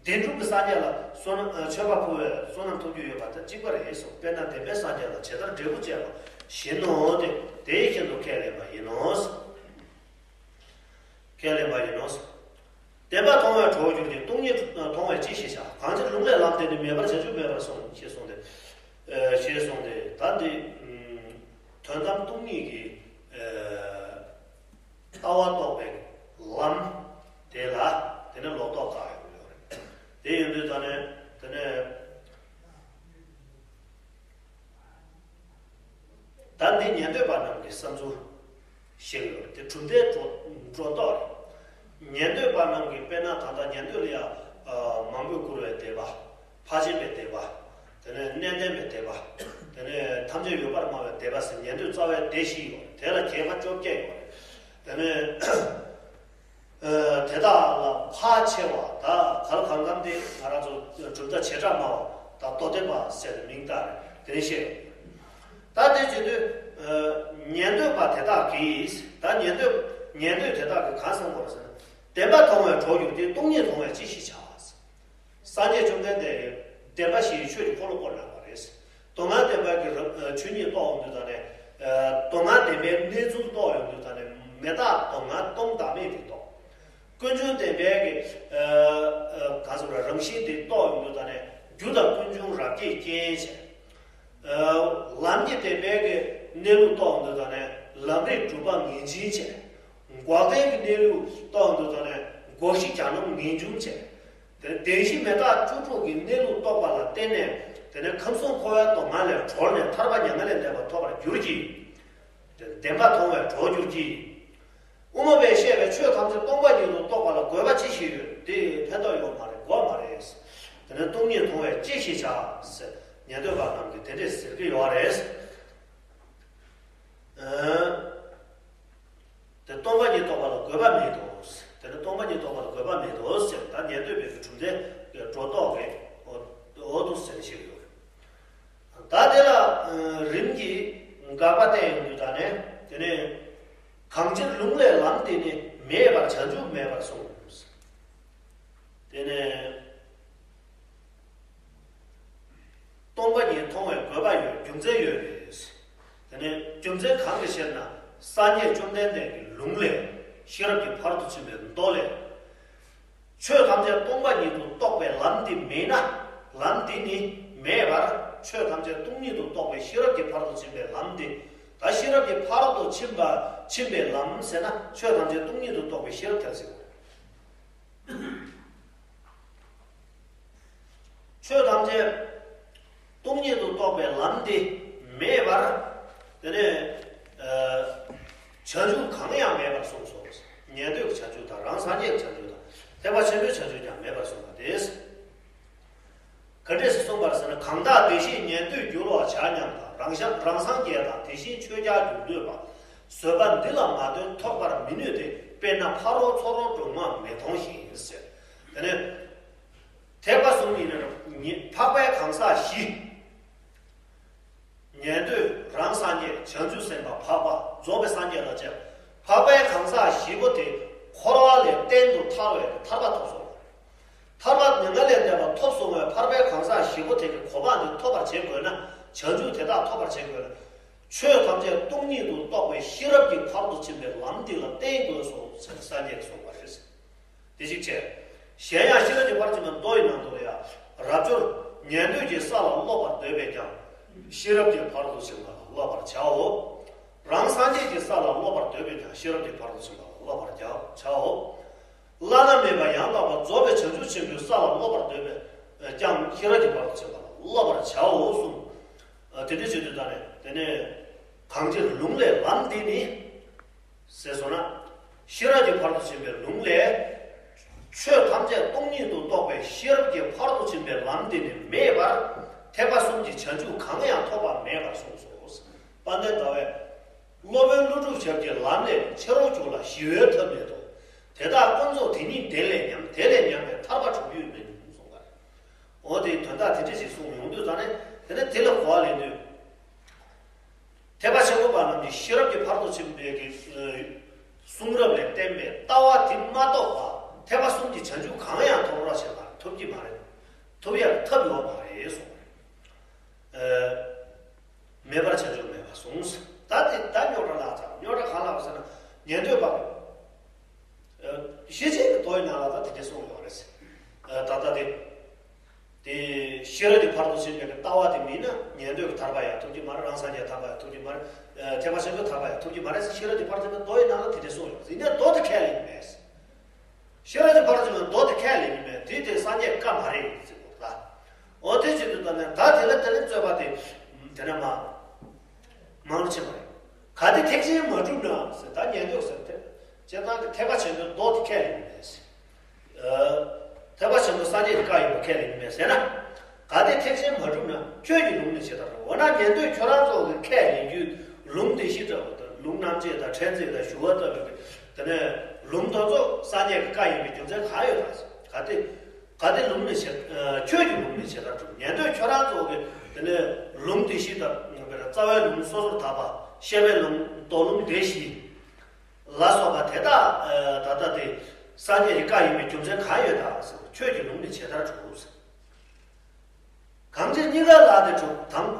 བདེན་གྲུབ་ཀྱི་སངས་རྒྱས་ལ་བསོད་ནམས་ཨ་མཆོད་པ་ཕུལ་བའི་བསོད་ནམས་ཐོབ་རྒྱུ་ཡོད་པ་དང་གཅིག་པ་རེད་གསུངས། དཔེར་ན་བདེན་པའི་སངས་རྒྱས་ལ་ཇི་ལྟར་འབྲས་བུ་བཅས་པ་བཞིན་ནོ། དེ་དེའི་བཞིན་དུ་ཁས་ལེན་པ་ཡིན་ནོ། ཁས་ལེན་པ་ཡིན་ནོ། བདེན་པ་མཐོང་བས་གྲོགས་འགྱུར་ཏེ། སྟོང་ཉིད་མཐོང་བས་ཅི་ཞིག་བྱ། གང་ཕྱིར་ལུང་ལས་ལམ་དེ་ནི། མེད་པར་བྱང་ཆུབ་མེད་པར་གསུངས། ཞེས་གསུངས་ཏེ། ཨ་ཞེས་གསུངས་ཏེ། ད་འདི་ཨ་དོན་དམ་སྟོང་ཉིད་ཀྱི་ཨ་ལྟ་བ་རྟོགས་པའི་ལམ་དེ་ལ་དེ་ནས་ལོག་རྟོག་བཀག་ཡོང་གི་ཡོད་རེད། དེ་ཡིན་དུས་ད་ནས་དེ་ནས་ད་འདི་ཉན་ཐོས་པ་རྣམས་ཀྱི་བསམ་ཚུལ་བཤད་ཡོད་རེད། དེ་གྲུབ་མཐའི་སྒྲོ་སྒྲོ་འདོགས་རེད། ཉན་ཐོས་པ་རྣམས་ཀྱི་དཔེར་ན་ད་ལྟ་ཉན་ཐོས་ལ་ཡང་ཨ་མང་པོས་བཀུར་བའི་སྡེ་པ། ཕར་ཕྱིན་པའི་སྡེ་པ། དེ་ནས་གནས་བརྟན་པའི་སྡེ་པ། དེ་ནས་ཐམས་ཅད་ཡོད་པར་སྨྲ་བའི་སྡེ་པ་ཟེར་ཉན་ཐོས་རྩ་བའི་སྡེ་བཞི་ཡོད་རེད། དེ་ལ་རྒྱལ་ཁབ་བཅོ་བརྒྱད་ཡོད་རེད། དེ་ནས། ཨ་དེ་དག་ལ་ཕར་ཆེ་བ་དང་གར་གང་འཚམ་དེ་ང་རང་ཚོ་གྲུབ་མཐའ་བྱེ་བྲག་སྨྲ་བ་དང་མདོ་སྡེ་པ་ཟེར་ཏེ་མིང་བཏགས་ནས་དེ་ནས་བཤད་ཡོད། ད་དེ་བྱེད་དུས་ཨ་ཉན་ཐོས་པ་དེ་དག་གིས་ད་ཉན་ཐོས་ཉན་ཐོས་དེ་དག་གིས་གང་བསམ་དགོས་རེད་ཟེར་ན། བདེན་པ་མཐོང་བས་གྲོགས་འགྱུར་ཏེ། སྟོང་ཉིད་མཐོང་བས་ཅི་ཞིག་བྱ། སངས་རྒྱས་བཅོམ་ལྡན་འདས་ཀྱིས་བདེན་པ་བཞིའི་ཆོས་ཀྱི་འཁོར་ལོ་བསྐོར་གནང་བ་རེད། མདོ་སྔགས་བདེན་པ་གི་རབ་ཆོས་ཉིད་རྟོགས་ཡོང་དུས་ད་ནས། མདོ་སྔགས་བདེན་པའི་གནས་ཚུལ་རྟོགས་ཡོང་དུས་ད་ནས་མི་རྟག་མདོ་སྔགས་སྟོང་བདག་མེད་དེ་རྟོགས། ཀུན་འབྱུང་བདེན་པའི་གི་གང་ཟེར་བ་རང་བཞིན་དེ་རྟོགས་ཡོང་དུས་ད་ནས་རྒྱུ་དང་ཀུན་འབྱུང་རབ་བསྐྱེད་རྐྱེན་བྱས། ལམ་གྱི་བདེན་པའི་གི་གནས་ལུགས་རྟོགས་ཡོང་དུས་ད་ནས་ལམ་རིམ་གྲུབ་པ་ངེས་འབྱིན་བྱས། འགོག་བདེན་གྱི་གནས་ལུགས་རྟོགས་ཡོང་དུས་ད་ནས་འགོག་བཞི་གྱ་ནོམ་ངེས་འབྱུང་བྱས། དེ་བདེན་བཞི་མི་རྟག་བཅུ་དྲུག་གི་གནས་ལུགས་རྟོགས་པ་ལ་བརྟེན་ནས་དེ་ནས་ཁམས་གསུམ་འཁོར་བའི་སྡུག་བསྔལ་ལས་གྲོལ་ནས་ཐར་པ་མྱ་ངན་ལས་འདས་པ་ཐོབ་པར་འགྱུར་གྱི། དེ་བདེན་པ་མཐོང་བས་གྲོགས་འགྱུར་གྱི། དབུ་མ་པས་བཤད་པའི་ཆོས་ཐམས་ཅད་སྟོང་པ་ཉིད་དུ་རྟོགས་པ་ལ་དགོས་པ་ཅི་ཞིག་ཡོད། དེ་ཕན་ཐོགས་ཡོད་མ་རེད། དགོས་མ་རེད། དེ་ནས་སྟོང་ཉིད་མཐོང་བས་ཅི་ཞིག་བྱ། ཟེར་ཉན་ཐོས་པ་རྣམས་ཀྱིས་དེ་འདྲས་ཟེར་གྱི་ཡོད་རེད། ཨ། དེ་སྟོང་པ་ཉིད་རྟོགས་པ་ལ་དགོས་པ་མེད་དོ། དེ་ནི་སྟོང་པ་ཉིད་རྟོགས་པ་ལ་དགོས་པ་མེད་དོ་ཟེར། ད་ཉན་ཐོས་པའི་གྲུབ་མཐའི་སྒྲོ་འདོགས་ཀྱི་འོ་འོ་དོ་ཟེར་བཤད་ཡོད། ད་དེ་ལ་རིམ་གྱིས་དགག་པ་བསྟན་ཡོང་དུས་ད་ནས་དེ་ནས་གང་ཕྱིར་ལུང་ལས་ལམ་དེ་ནི་མེད་པར་བྱང་ཆུབ་མེད་པར་གསུངས། དེ་ནས། སྟོང་པ་ཉིད་མཐོང་བའི་དགོས་པ་ཡོད། རྒྱུ་མཚན་ཡོད་རེད། དེ་ནས་རྒྱུ་མཚན་གང་གི་ཕྱིར་ན། སངས་རྒྱས་བཅོམ་ལྡན་འདས་ཀྱི་ལུང་ལས། ཤེས་རབ་ཀྱི་ཕ་རོལ་ཏུ་ཕྱིན་པའི་མདོ་ལས། ཆོས་ཐམས་ཅད་སྟོང་པ་ཉིད་དུ་རྟོགས་པའི་ལམ་འདི་མེད་ན། ལམ་འདི་ནི་མེད་པར་ཆོས་ཐམས་ཅད་སྟོང་ཉིད་དུ་རྟོགས་པའི་ཤེས་རབ་ཀྱི་ཕ་རོལ་ཏུ་ཕྱིན་པའི་ལམ་འདི། ད་ཤེས་རབ་ཀྱི་ཕ་རོལ་ཏུ་ཕྱིན་པ་ཕྱིན་པའི་ལམ་ཟེར་ན་ཆོས་ཐམས་ཅད་སྟོང་ཉིད་དུ་རྟོགས་པའི་ཤེས་རབ་དེ་ལ་ཟེར་བ་རེད། ཆོས་ཐམས་ཅད་སྟོང་ཉིད་དུ་རྟོགས་པའི་ལམ་དེ་མེད་པར། དེ་ནས་ཨ་བྱང་ཆུབ་གང་ཡང་མེད་པར་གསུངས་སོ། ཉན་ཐོས་ཀྱི་བྱང་ཆུབ་དང་། རང་སངས་རྒྱས་ཀྱི་བྱང་ཆུབ་དང་། ཐེག་པ་ཆེན་པོའི་བྱང་ཆུབ་ཀྱང་མེད་པར་གསུངས་པ་སྟེ། ག་འདྲས་སུ་གསུངས་པར་ཟེར་ན། གང་དག་དེ་བཞིན་ཉན་ཐོས་འགྱུར་བར་བྱ་སྙམ་དང་། རང་སངས་རང་སངས་རྒྱས་དང་དེ་བཞིན་ཆོས་ཀྱང་འགྱུར་འདོད་པ། བཟོད་པ་འདི་ལ་མ་ལྟོས་ཐོགས་པར་མི་ནུས་ཏེ། དཔེར་ན་ཕ་རོལ་ཚུ་རོལ་འབྲོག་མ་མི་མཐོང་བཞིན་ཟེར། དེ་ནས་ཐེག་པ་གསུམ་ཡིན་ན་ཉི་འཕགས་པའི་གང་ཟག་བཞི། ཉན་ཐོས། རང་སངས་རྒྱས། བྱང་ཆུབ་སེམས་དཔའ་འཕགས་པ། རྫོགས་པའི་སངས་རྒྱས་ལ་བཅས་པ། འཕགས་པའི་གང་ཟག་བཞི་པོ་དེ་འཁོར་བ་ལས་གཏན་དུ་ཐར་བའི་ཐར་པ་ཐོབ་སོང་། ཐར་པ་མྱ་ངན་ལས་འདས་པ་ཐོབ་སོང་བས། འཕགས་པའི་གང་ཟག་བཞི་པོ་དེ་གི་གོ་འཕང་དེ་ཐོབ་པར་བྱེད་དགོས་ན། བྱང་ཆུབ་དེ་དག་ཐོབ་པར་བྱེད་དགོས་ན། ཆོས་ཐམས་ཅད་སྟོང་ཉིད་དུ་རྟོགས་པའི་ཤེས་རབ་ཀྱི་ཕ་རོལ་ཏུ་ཕྱིན་པའི་ལམ་འདི་ལ་བརྟེན་དགོས་སོ་ཟེར་སངས་རྒྱས་ཀྱིས་གསུངས་པ་རེད། དེ་གཅིག་བྱས། གཞན་ཡང་ཤེས་རབ་ཀྱི་ཕ་རོལ་ཏུ་ཕྱིན་པའི་མདོ་ཡི་ནང་དུ་ཡང་། རབ་འབྱོར་ཉན་ཐོས་ཀྱི་ས་ལ་སློབ་པར་འདོད་པས་ཀྱང་། ཤེས་རབ་ཀྱི་ཕ་རོལ་ཏུ་ཕྱིན་པ་ལ་བསླབ་པར་བྱའོ། རང་སངས་རྒྱས་ཀྱི་ས་ལ་སློབ་པར་འདོད་པས་ཀྱང་། ཤེས་རབ་ཀྱི་ཕ་རོལ་ཏུ་ཕྱིན་པ་ལ་བསླབ་པར་བྱའོ། བླ་ན་མེད་པ་ཡང་དག་པར་རྫོགས་པའི་བྱང་ཆུབ་ཆེན་པོའི་ས་ལ་སློབ་པར་འདོད་པས་ཀྱང་། ཤེས་རབ་ཀྱི་ཕ་རོལ་ཏུ་ཕྱིན་པ་ལ་བསླབ་པར་བྱའོ་གསུངས། དེ་འདྲ་བྱེད་དུས་ད་ནས་དེ་ནས་གང་ཕྱིར་ལུང་ལས་ལམ་འདི་ནི། ཟེར་སོང་ན། ཤེས་རབ་ཀྱི་ཕ་རོལ་ཏུ་ཕྱིན་པའི་ལུང་ལས། ཆོས་ཐམས་ཅད་སྟོང་ཉིད་དུ་རྟོགས་པའི་ཤེས་རབ་ཀྱི་ཕ་རོལ་ཏུ་ཕྱིན་པའི་ལམ་འདི་ནི་མེད་པར། ཐེག་པ་གསུམ་གྱི་བྱང་ཆུབ་གང་ཡང་ཐོབ་པ་མེད་པར་གསུངས་སོ། དཔལ་ལྡན་ཟླ་བས། སློབ་དཔོན་ཀླུ་སྒྲུབ་ཞབས་ཀྱི་ལམ་ལས་ཕྱིར་རོ་བཅུག་ལ་ཞི་བའི་ཐབས་མེད་དོ། དེ་དག་ཀུན་རྫོབ་དེ་ཉིད་བདེ་ལས་ཉམས། དེ་ལས་ཉམས་པའི་ཐར་པ་གྲུབ་ཡུལ་མིན་གསུངས་པ་རེད། འོ་དེའི་དོན་དག་དེ་འདྲ་ཞིག་གསུངས་ཡོང་དུས་ཙང་ནས། དེ་ནས་དེ་ལ་གོ་བ་ལེན་དུས། ཐེག་པ་ཆེན་པོ་པ་རྣམས་ཀྱིས་ཤེས་རབ་ཀྱི་ཕ་རོལ་ཏུ་ཕྱིན་པའི་གི་གསུང་རབ་ལས་བསྟན་པའི་ལྟ་བ་དེ་མ་གཏོགས་པ་ཐེག་པ་གསུམ་གྱི་བྱང་ཆུབ་གང་ཡང་ཐོབ་རོགས་བྱེད་པར་ཐུབ་ཀྱི་མ་རེད། ཐུབ་ཡག་ཐབས་ཡོད་མ་རེད་གསུངས་པ་རེད། མེད་པར་བྱ་ཆོག་མེད་པར་གསུངས། ད་དེ་ད་རྙོག་དྲ་ལྷག་ཙམ། རྙོག་དྲ་གང་ལྷག་ཟེར་ན། ཉན་ཐོས་པ། ཤེར་ཕྱིན་གྱི་མདོ་ཡི་ནང་ལ་ད་དེ་འདྲ་གསུངས་ཡོད་རེད། ད་ལྟ་དེ། དེ་ཤེས་རབ་ཀྱི་ཕ་རོལ་ཏུ་ཕྱིན་པའི་ལྟ་བ་དེ་མིན་ན་ཉན་ཐོས་ཀྱི་ཐར་པ་ཡང་ཐོབ་ཀྱི་མ་རེད། རང་སངས་རྒྱས་ཐར་པ་ཡང་ཐོབ་ཀྱི་མ་རེད། ཐེག་པ་ཆེན་པོའི་ཐར་པ་ཡང་ཐོབ་ཀྱི་མ་རེད། ཤེས་རབ་ཀྱི་ཕ་རོལ་ཏུ་ཕྱིན་པའི་མདོ་ཡི་ནང་ལ་དེ་འདྲ་གསུངས་ཡོད་རེད། ཡིན་ནའི་མདོ་དེ་ཁས་ལེན་གྱི་མེད། ཤེས་རབ་ཀྱི་ཕ་རོལ་ཏུ་ཕྱིན་པའི་མདོ་དེ་ཁས་ལེན་གྱི་མེད། དེ་དེ་སངས་རྒྱས་བཀའ་མ་རེད་ཟེར་གོ་ད། འོ་དེ་བྱེད་དུས་ད་ནས་ད་དེ་ལ་དེ་ལ་རྩོད་པ་དེ་དེ་ནས་མ་མང་རུ་ཕྱིན་པ་རེད། གལ་ཏེ་ཐེག་ཆེན་མ་གྲུབ་ན་ཟེར། ད་ཉན་ཐོས་ཟེར་ཏེ། སྤྱིར་བཏང་གི་ཐེག་པ་ཆེན་པོའི་མདོ་དེ་ཁས་ལེན་གྱི་མེད་ཟེར། ཐེག་པ་ཆེན་པོ་སངས་རྒྱས་ཀྱི་བཀའ་ཡིན་པ་ཁས་ལེན་གྱི་མེད་ཟེར་ན། གལ་ཏེ་ཐེག་ཆེན་མ་གྲུབ་ན་ཁྱོད་ཀྱི་ལུང་ནི་ཇི་ལྟར་གྲུབ། འོ་ན་ཉན་ཐོས་ཁྱོད་རང་ཚོ་གི་ཁས་ལེན་རྒྱུ་ལུང་སྡེ་བཞི་ལྟ་བུ་དང་། ལུང་རྣམ་འབྱེད་དང་། ཕྲན་ཚེགས་དང་། ཞུ་བ་ལྟ་བུ་གི་དེ་ནས་ལུང་དེ་ཚོ་སངས་རྒྱས་ཀྱི་བཀའ་ཡིན་པའི་རྒྱུ་མཚན་གང་ཡོད་དམ། གལ་ཏེ་གལ་ཏེ་ལུང་ནི་ཇི་ཁྱོད་ཀྱི་ལུང་ནི་ཇི་ལྟར་གྲུབ། ཉན་ཐོས་ཁྱོད་རང་ཚོ་གི་དེ་ནས་ལུང་སྡེ་བཞི་དང་། རྩ་བའི་ལུང་སོ་སོར་དག་པ། བཤད་པའི་ལུང་མདོ་ལུང་སྡེ་བཞི་ལ་སོགས་པ་དེ་དག་ད་ལྟ་དེ་སངས་རྒྱས་ཀྱི་བཀའ་ཡིན་པའི་རྒྱུ་མཚན་གང་ཡོད་དམ་ཟེར། ཁྱོད་ཀྱི་ལུང་ནི་ཇི་ལྟར་གྲུབ་ཟེར། གང་ཕྱིར་གཉིས་ཀ་ལ་དེ་གྲུབ་དང་།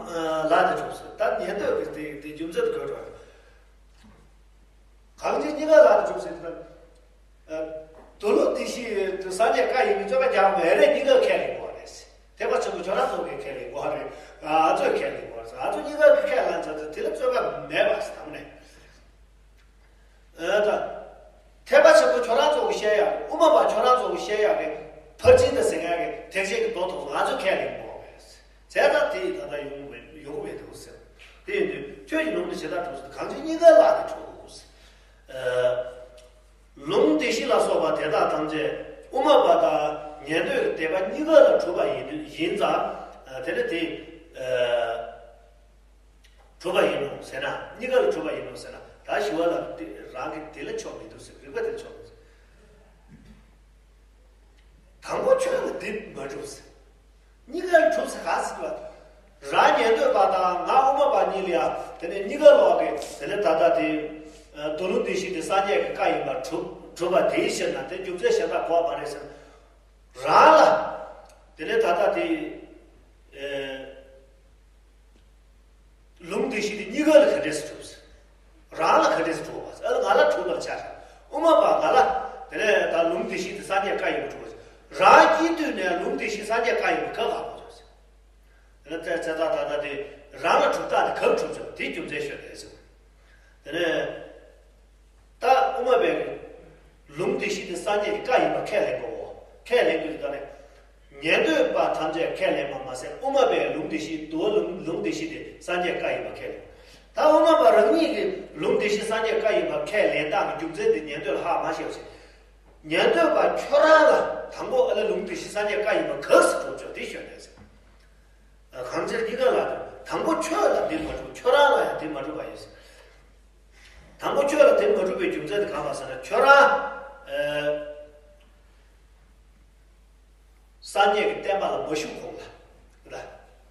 ལ་དེ་གྲུབ་ཟེར། ད་ཉན་ཐོས་ཀྱི་དེ་དེ་རྒྱུ་མཚན་དེ་གོ་འགྲོ། གང་ཕྱིར་གཉིས་ཀ་ལ་དེ་གྲུབ་ཟེར་ན། མདོ་ལུང་སྡེ་བཞི་སངས་རྒྱས་བཀའ་ཡིན་པའི་རྩོད་པ་རྒྱག་མེད་རེད། གཉིས་ཀ་ཁས་ལེན་དགོས་རེད། ཐེག་པ་ཆེན་པོ་ཁྱོད་རང་ཚོ་གིས་ཁས་ལེན་དགོས་རེད། ང་ཚོས་ཁས་ལེན་དགོས་རེད། ང་ཚོ་གཉིས་ཀ་གིས་ཁས་ལེན་ཚར་ཚེ་དེ་ལ་རྩོད་པ་མེད་པ་ཟེར། དང་ནས། ཨ་ད། ཐེག་པ་ཆེན་པོ་ཁྱོད་རང་ཚོ་གིས་བཤད་ཡག་གི། དབུ་མ་པ་ཁྱོད་རང་ཚོ་གིས་བཤད་ཡག་གི་ཕར་ཕྱིན་དང་ཟེར་ཡག་གི་ཐེག་ཆེན་གྱི་མདོ་ཐོག་ང་ཚོས་ཁས་ལེན་དགོས་པས། བྱས་ཙང་དེ་ཡིས་ད་ལྟ་ཡོང་མི་ཡོང་གི་མི་འདུག་ཟེར། དེ་ཡིན་དུས་ཁྱོད་ཀྱི་ལུང་དེ་ཇི་ལྟར་གྲུབ་ཟེར། གང་ཕྱིར་གཉིས་ཀ་ལ་དེ་གྲུབ་ཟེར། ཨ། ལུང་སྡེ་བཞི་ལ་སོགས་པ་དེ་དག་ཐམས་ཅད་དབུ་མ་པ་དང་ཉན་ཐོས་ཀྱི་སྡེ་པ་གཉིས་ཀ་ལ་གྲུབ་པ་ཡིན་དུས་ཡིན་ཙང་། ཨ། དེ་ནི་དེ། ཨ། གྲུབ་པ་ཡིན་ནོ་ཟེར་ན། གཉིས་ཀ་ལ་གྲུབ་པ་ཡིན་ནོ་ཟེར་ན། ད་ཞི་བ་ལྷ་དེ་རང་གི་དེ་ལ་ཆོག་མི་འདུག་ཟེར། རིགས་པ་དེ་ལ་ཆོག་མི་འདུག་ཟེར། དང་པོ་ཁྱོད་ལ་དེ་མ་གྲུབ་ཟེར། གཉིས་ཀ་ལ་གྲུབ་ཟེར་ག་ཟེར་བ། རང་ཉན་ཐོས་པ་དང་ང་དབུ་མ་པ་གཉིས་ལ་ཡ། དེ་ནས་གཉིས་ཀ་ལོག་གི་དེ་ནས་ད་ལྟ་དེ། ཨ། མདོ་ལུང་སྡེ་བཞི་དེ་སངས་རྒྱས་ཀྱི་བཀའ་ཡིན་པར་གྲུབ་གྲུབ་པ་དེའི་ཕྱིར་ན་དེ་རྒྱུ་མཚན་གཞན་དག་དགོས་པ་མ་རེད་ཟེར། རང་ལ། དེ་ནས་ད་ལྟ་དེ། ཨ། ལུང་སྡེ་བཞི་དེ་གཉིས་ཀ་ལ་ག་འདྲས་སེ་གྲུབ་ཟེར། རང་ལ་ག་འདྲས་སེ་གྲུབ་པ་ཟེར། ཨ། ང་ལ་གྲུབ་པར་ཆ་བཞག། དབུ་མ་པ་ང་ལ། དེ་ནས་ད་ལུང་སྡེ་བཞི་དེ་སངས་རྒྱས་བཀའ་ཡིན་པར་གྲུབ་པ་ཟེར། རང་སྐྱེས་དུས་ནས་ལུང་སྡེ་བཞི་སངས་རྒྱས་བཀའ་ཡིན་པར་ག་ག་གོ་ཟེར། དེ་ནས་དེ་ཚེ་ད་ད་ད་དེ་རང་ལ་གྲུབ་རྟགས་དེ་ག་གྲུབ་ཟེར། དེའི་རྒྱུ་མཚན་ཤོད་དེ་ཟེར། དེ་ནས་ད་དབུ་མ་པའི་ལུང་སྡེ་བཞི་དེ་སངས་རྒྱས་ཀྱི་བཀའ་ཡིན་པ་ཁས་ལེན་དགོས། ཁས་ལེན་དགོས་ད་ནས་ཉན་ཐོས་པ་ཐམས་ཅད་ཁས་ལེན་པ་མ་ཟད། དབུ་མ་པའི་ལུང་སྡེ་བཞི་དུ་བ་ལུང་ལུང་སྡེ་བཞི་དེ་སངས་རྒྱས་བཀའ་ཡིན་པ་ཁས་ལེན། ད་དབུ་མ་པ་རང་ཉིད་ཀྱི་ལུང་སྡེ་བཞི་སངས་རྒྱས་བཀའ་ཡིན་པ་ཁས་ལེན་སྟངས་ཀྱི་རྒྱུ་མཚན་དེ་ཉན་ཐོས་ལ་ཧ་མ་ཤེས་པ་ཞིག་ཉན་ཐོས་པ་ཁྱོད་རང་ལ་དང་པོ་ཨ་ལ་ལུང་སྡེ་བཞི་སངས་རྒྱས་བཀའ་ཡིན་པ་ག་ས་གྲུབ་ཆོག་དེ་ཤོད་དེ་ཟེར། གང་ཕྱིར་གཉིས་ཀ་ལ་དང་པོ་ཁྱོད་ལ་དེ་མ་གྲུབ། ཁྱོད་རང་ལ་ཡང་དེ་མ་གྲུབ་པ་ཡིན་ཟེར། དང་པོ་ཁྱོད་ལ་དེ་མ་གྲུབ་པའི་རྒྱུ་མཚན་དེ་གང་ལ་ཟེར་ན། ཁྱོད་རང་ཨ་སངས་རྒྱས་ཀྱི་བསྟན་པ་ལ་མ་ཞུགས་གོང་ལ།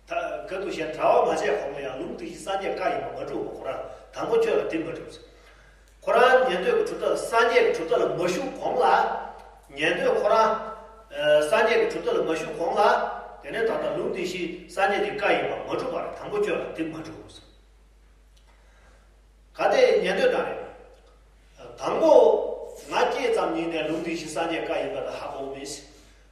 ད་ག་དུ་ཞེས་གྲྭ་པ་མ་བྱས་གོང་ལ་ཡང་ལུང་སྡེ་བཞི་སངས་རྒྱས་བཀའ་ཡིན་པ་མ་གྲུབ་པ། ཁོ་རང་དང་པོ་ཁྱོད་ལ་དེ་མ་གྲུབ་ཟེར། ཁོ་རང་ཉན་ཐོས་ཀྱི་གྲུབ་མཐའ་ལ་སངས་རྒྱས་ཀྱི་གྲུབ་མཐའ་ལ་མ་ཞུགས་གོང་ལ། ཉན་ཐོས་ཁོ་རང་ཨ་སངས་རྒྱས་ཀྱི་གྲུབ་མཐའ་ལ་མ་ཞུགས་གོང་ལ། དེ་ནས་ད་ལྟ་ལུང་སྡེ་བཞི་སངས་རྒྱས་ཀྱི་བཀའ་ཡིན་པ་མ་གྲུབ་པར་དང་པོ་ཁྱོད་ལ་དེ་མ་གྲུབ་ཟེར། གལ་ཏེ་ཉན་ཐོས་དང་རེད། དང་པོ་ང་སྐྱེས་ཙམ་ཉིད་ནས་ལུང་སྡེ་བཞི་སངས་རྒྱས་བཀའ་ཡིན་པ་ལ་ཧ་གོ་མིན།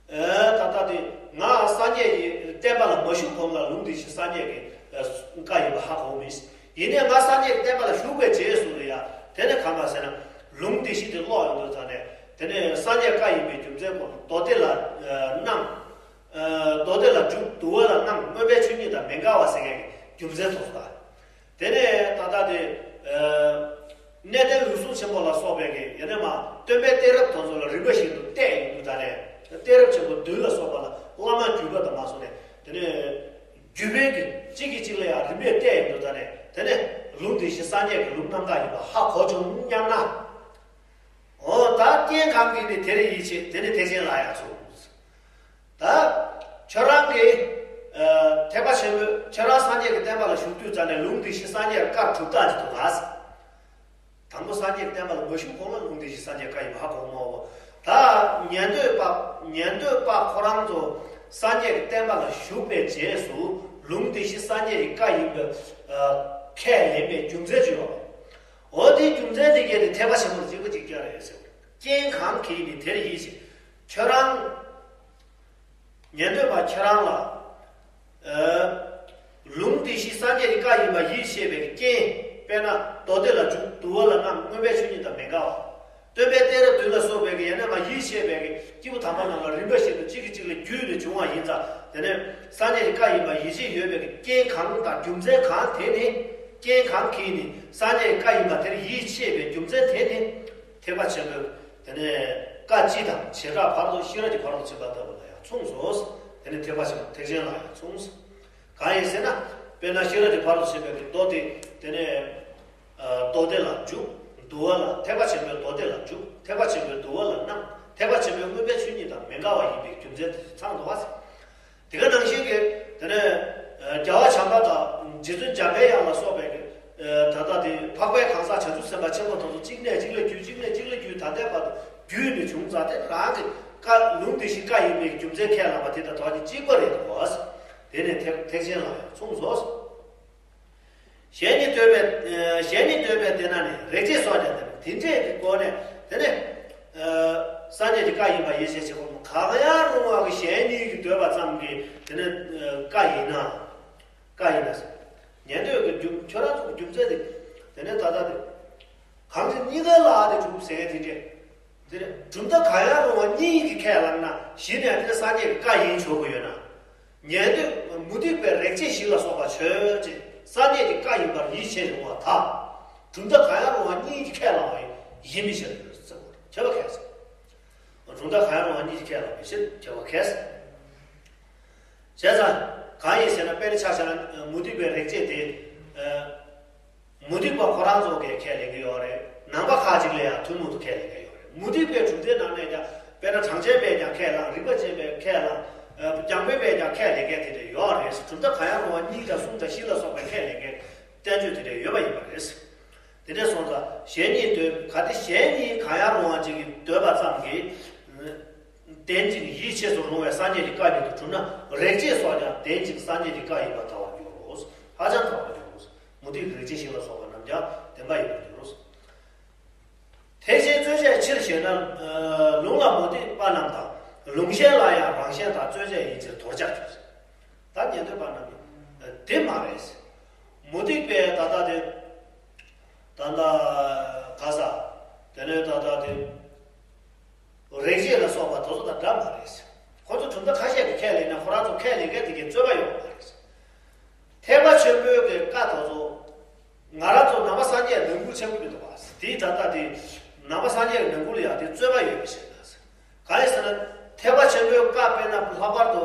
ཨ་ད་ལྟ་དེ་ང་སངས་རྒྱས་ཀྱི་བསྟན་པ་ལ་མ་ཞུགས་གོང་ལ་ལུང་སྡེ་བཞི་སངས་རྒྱས་ཀྱི་ཨ་བཀའ་ཡིན་པ་ཧ་གོ་མིན། ཡིན་ནའི་ང་སངས་རྒྱས་ཀྱི་བསྟན་པ་ལ་ཞུགས་པའི་རྗེས་སུ་ལ་ཡ། དེ་ནས་གང་ལ་ཟེར་ན། ལུང་སྡེ་བཞི་དེ་ཀློག་ཡོང་དུས་ཙང་ནས། དེ་ནས་སངས་རྒྱས་བཀའ་ཡིན་པའི་རྒྱུ་མཚན་སྐོར་མདོ་སྡེ་ལ་ཨ་སྣང་། ཨ་མདོ་སྡེ་ལ་འཇུག། འདུལ་བ་ལ་སྣང་། མངོན་པའི་ཆོས་ཉིད་དང་མི་འགལ་བ་ཟེར་མཁན་གྱི་རྒྱུ་མཚན་ཐོགས་སོ། དེ་ནས་ད་ལྟ་དེ་ཨ་གནས་བརྟན་འོད་སྲུང་ཆེན་པོ་ལ་སོགས་པའི་གི་ཡང་ན་མ་སྟོན་པའི་གཏད་རབས་དེ་ཚོ་ལ་རིམ་པ་བཞིན་དུ་བལྟས་ཡོང་དུས་ད་ནས། གཏད་རབས་ཆེན་པོ་བདུན་ལ་སོགས་པ་ལ་བླ་མ་བརྒྱུད་པ་དང་མ་སོང་ནས། དེ་ནས་བརྒྱུད་པའི་གི་གཅིག་གིས་གཅིག་ལ་ཡང་རིམ་པས་བལྟས་ཡོང་དུས་ད་ནས། དེ་ནས་ལུང་སྡེ་བཞི་སངས་རྒྱས་ཀྱི་ལུང་རྣམ་དག་ཡིན་པ་ཧ་གོ་བྱུང་སྙམ་ན། འོ་ད་རྐྱེན་གང་གིས་ནི་དེར་ཡིད་ཆེས། དེ་ནི་ཐེག་ཆེན་ལ་ཡང་མཚུངས། ད་ཁྱོད་རང་གིས་ཨ་ཐེག་པ་ཆེན་པོའི་ཁྱོད་རང་སངས་རྒྱས་ཀྱི་བསྟན་པ་ལ་ཞུགས་དུས་ཙམ་ནས་ལུང་སྡེ་བཞི་སངས་རྒྱས་བཀའ་གྲུབ་རྟགས་ཀྱི་ཐོག་ལ། དང་པོ་སངས་རྒྱས་ཀྱི་བསྟན་པ་ལ་མ་ཞུགས་གོང་ལ་ལུང་སྡེ་བཞི་སངས་རྒྱས་བཀའ་ཡིན་པ་ཧ་གོ་མ་འོ། ད་ཉན་ཐོས་པ་ཉན་ཐོས་པ་ཁོ་རང་ཚོ་སངས་རྒྱས་ཀྱི་བསྟན་པ་ལ་ཞུགས་པའི་རྗེས་སུ་ལུང་སྡེ་བཞི་སངས་རྒྱས་ཀྱི་བཀའ་ཡིན་པ་ཨ་ཁས་ལེན་པའི་རྒྱུ་མཚན་ཅིག་ཡོད། འོ་དེའི་རྒྱུ་མཚན་དེ་གལ་ཏེ་ཐེག་པ་ཆེན་པོ་ལ་གཅིག་པ་གཅིག་རྐྱང་རེད་ཟེར། རྐྱེན་གང་གིས་ནི་དེར་ཡིད་ཆེས། ཁྱོད་རང་ཉན་ཐོས་པ་ཁྱེད་རང་ལ། ཨ་ལུང་སྡེ་བཞི་སངས་རྒྱས་ཀྱི་བཀའ་ཡིན་པ་ཡིད་ཆེས་པའི་རྐྱེན། དཔེར་ན་མདོ་སྡེ་ལ་འཇུག། འདུལ་བ་ལ་སྣང་། མངོན་པའི་ཆོས་ཉིད་དང་མི་འགལ་བ། སྟོན་པའི་གཏད་རབས་བདུན་ལ་སོགས་པའི་གི་ཡང་ན་མ་ཡིད་ཆེས་པའི་གི་སྐྱེས་བུ་དམ་པ་རྣམས་ལ་རིམ་པ་བཞིན་དུ་གཅིག་གིས་གཅིག་ལ་བརྒྱུད་ནས་བྱུང་བ་ཡིན་ཙང་། དེ་ནས་སངས་རྒྱས་ཀྱི་བཀའ་ཡིན་པ་ཡིད་ཆེས་ཡོད་པའི་གི་རྐྱེན་གང་དང་རྒྱུ་མཚན་གང་དེ་ནི། རྐྱེན་གང་གིས་ནི་སངས་རྒྱས་ཀྱི་བཀའ་ཡིན་པ་དེར་ཡིད་ཆེས་པའི་རྒྱུ་མཚན་དེ་ནི། ཐེག་པ་ཆེན་པོའི་དེ་ནས་བཀའ་སྤྱི་དང་བྱེ་བྲག་ཕ་རོལ་ཏུ་ཤེས་རབ་ཀྱི་ཕ་རོལ་ཏུ་ཕྱིན་པ་ལྟ་བུ་ལ་ཡང་མཚུངས་སོ། དེ་ནས་ཐེག་པ་ཆེན་པོ་ཐེག་ཆེན་ལ་ཡང་མཚུངས། གང་ཡིན་ཟེར་ན། དཔེར་ན་ཤེས་རབ་ཀྱི་ཕ་རོལ་ཏུ་ཕྱིན་པའི་གི་མདོ་སྡེ། དེ་ནས་ཨ་མདོ་སྡེ་ལ་འཇུག། འདུལ་བ་ལ། ཐེག་པ་ཆེན་པོའི་མདོ་སྡེ་ལ་འཇུག། ཐེག་པ་ཆེན་པོའི་འདུལ་བ་ལ་སྣང་། ཐེག་པ་ཆེན་པོའི་མངོན་པའི་ཆོས་ཉིད་དང་མི་འགལ་བ་ཡིན་པའི་རྒྱུ་མཚན་དེ་ཚང་འདུག་བ། དེ་ག་ནང་བཞིན་གྱི་དེ་ནས་ཨ་རྒྱལ་བ་བྱམས་པ་དང་རྗེ་བཙུན་འཇམ་པའི་དབྱངས་ལ་སོགས་པའི་གི་ཨ་ད་ལྟ་དེ་འཕགས་པའི་གང་ཟག་བྱང་ཆུབ་སེམས་དཔའ་ཆེན་པོ་དེ་ཚོ་གཅིག་ནས་གཅིག་ལ་བརྒྱུད། གཅིག་ནས་གཅིག་ལ་བརྒྱུད། ད་ལྟའི་བར་དུ་བརྒྱུད་ནས་བྱུང་ཙང་། དེ་རང་གི་བཀའ་ལུང་སྡེ་བཞི་བཀའ་ཡིན་པའི་རྒྱུ་མཚན་ཁས་བླངས་པ་དེ་དང་དོན་གཅིག་པ་རེད་འདུག་གོ། དེ་ནས་ཐེག་ཐེག་ཆེན་ལ་ཡང་མཚུངས་སོ། གཞན་ཉིད་འདོད་པས། གཞན་ཉིད་འདོད་པས་དེ་ན་ནི། རེག་བྱས་སོགས་ཀྱང་དེ་འདྲའི་སྒོ་ནས། དེ་ནས་ཨ་སངས་རྒྱས་ཀྱི་བཀའ་ཡིན་པ་ཡིད་ཆེས་བྱེད་དགོས། གང་ཡང་རུང་བ་གི་གཞན་ཉིད་ཀྱིས་འདོད་པ་ཙམ་གྱིས་དེ་ནས་ཨ་བཀའ་ཡིན་ན། བཀའ་ཡིན་ན་ཟེར། ཉན་ཐོས་ཀྱི་རྒྱུ་ཁྱོད་རང་ཚོ་གི་རྒྱུ་མཚན་དེ། དེ་ནས་ད་ལྟ་དེ་གང་ཞིག་གཉིས་ཀ་ལ་དེ་གྲུབ་ཟེར་མཁན་དེ་འདྲས། དེ་ནས་གྲུབ་མཐའ་གང་ཡང་རུང་བ་གཉིས་ཀྱིས་ཁས་བླངས་ན། གཞི་ནས་དེ་སངས་རྒྱས་ཀྱི་བཀའ་ཡིན་ཆོག་གི་ཡོད་ན། ཉན་ཐོས་མུ་སྟེགས་པའི་རེག་བྱས་བཞི་ལ་སོགས་པ་ཆོས་ཅན། སངས་རྒྱས་ཀྱི་བཀའ་ཡིན་པར་ཡིད་ཆེས་རུང་བ་དག། གྲུབ་མཐའ་གང་ཡང་རུང་བ་གཉིས་ཀྱིས་ཁས་བླངས་པ་ཡིན་མི་ཕྱིར་ཟེར་བ་ཁྱད་པར་ཁས་ཟེར། གྲུབ་མཐའ་གང་ཡང་རུང་བ་གཉིས་ཀྱིས་ཁས་བླངས་པའི་ཕྱིར་ཁྱད་པར་ཁས་ཟེར། བྱས་ཙང་གང་ཡིན་ཟེར་ན། དཔེར་ན་ཆ་བཞག་ན་མུ་སྟེགས་པའི་རེག་བྱས་དེ། ཨ་མུ་སྟེགས་པ་ཁོ་རང་ཚོ་གིས་ཁས་ལེན་གྱི་ཡོད་རེད། ནང་པ་ཁག་ཅིག་ལ་ཡང་ཐུན་མོང་དུ་ཁས་ལེན་གྱི་ཡོད་རེད། མུ་སྟེགས་པའི་གྲུབ་མཐའི་ནང་ནས་ཀྱང་། དཔེར་ན་གྲངས་ཅན་པས་ཀྱང་ཁས་བླངས། རིག་པ་ཅན་པས་ཁས་བླངས། ཨ་རྒྱ་དཔོན་པས་ཀྱང་ཁས་ལེན་མཁན་དེ་འདྲ་ཡོད་རེད། གྲུབ་མཐའ་གང་ཡང་རུང་བ་གཉིས་དང་གསུམ་དང་བཞི་ལ་སོགས་པའི་ཁས་ལེན་མཁན་བསྟན་བཅོས་དེ་འདྲ་ཡོད་པ་ཡིན་པ་རེད། དེ་འདྲ་སོང་ཙང་གཞན་ཉིད་འདོད། གལ་ཏེ་གཞན་ཉིད་གང་ཡང་རུང་བ་ཅིག་གིས་འདོད་པ་ཙམ་གྱིས། དེ་ཅིག་ཡིད་ཆེས་སུ་རུང་བའི་སངས་རྒྱས་ཀྱི་བཀའ་ཉིད་དུ་གྲུབ་ན། རེག་བྱས་སོགས་ཀྱང་དེ་ཅིག་སངས་རྒྱས་ཀྱི་བཀའ་ཡིན་པར་ཐལ་བར་འགྱུར་རོ། ཧ་ཅང་ཐལ་བར་འགྱུར་རོ། མུ་སྟེགས་རེག་བྱས་བཞི་ལ་སོགས་པ་རྣམས་ཀྱང་བདེན་པ་ཡིན་པར་འགྱུར་རོ། ཐེག་ཆེན་རྩོད་བྱའི་ཕྱིར་ཞེ་ན། ལུང་ལ་མུ་སྟེགས་པ་རྣམས་དང་། ལུང་གཞན་ལ་ཡང་རང་གཞན་དང་རྩོད་བྱ་ཡིན་ཕྱིར་དོར་བྱར་འགྱུར། ད་ཉན་ཐོས་པ་རྣམས་ཀྱིས་དེ་མ་རེད། མུ་སྟེགས་པའི་ད་ལྟ་དེ། ད་ལྟ་ག་ས། དེ་ནས་ད་ལྟ་དེ། རིག་བྱེད་ལ་སོགས་པ་དེ་ཚོ་དང་འདྲ་མ་རེད། ཁོ་ཚོ་གྲུབ་མཐའ་ཁ་ཤས་ཀྱིས་ཁས་ལེན་ན་ཁོ་རང་ཚོ་ཁས་ལེན་མཁན་དེ་གའི་རྩོད་པ་ཡོད་མ་རེད། ཐེག་པ་ཆེན་པོའི་གི་བཀའ་དེ་ཚོ་ང་རང་ཚོ་ནང་པ་སངས་རྒྱས་ནང་ཁུལ་ཆེན་པོ་མི་འདུག་པ། དེའི་ད་ལྟ་དེ་ནང་པ་སངས་རྒྱས་ནང་ཁུལ་ལ་ཡང་དེ་རྩོད་པ་ཡོད་པའི་ཕྱིར་ན། གང་ཡིན་ཟེར་ན། ཐེག་པ་ཆེན་པོའི་བཀའ་དཔེར་ན་ལྷག་པར་དུ་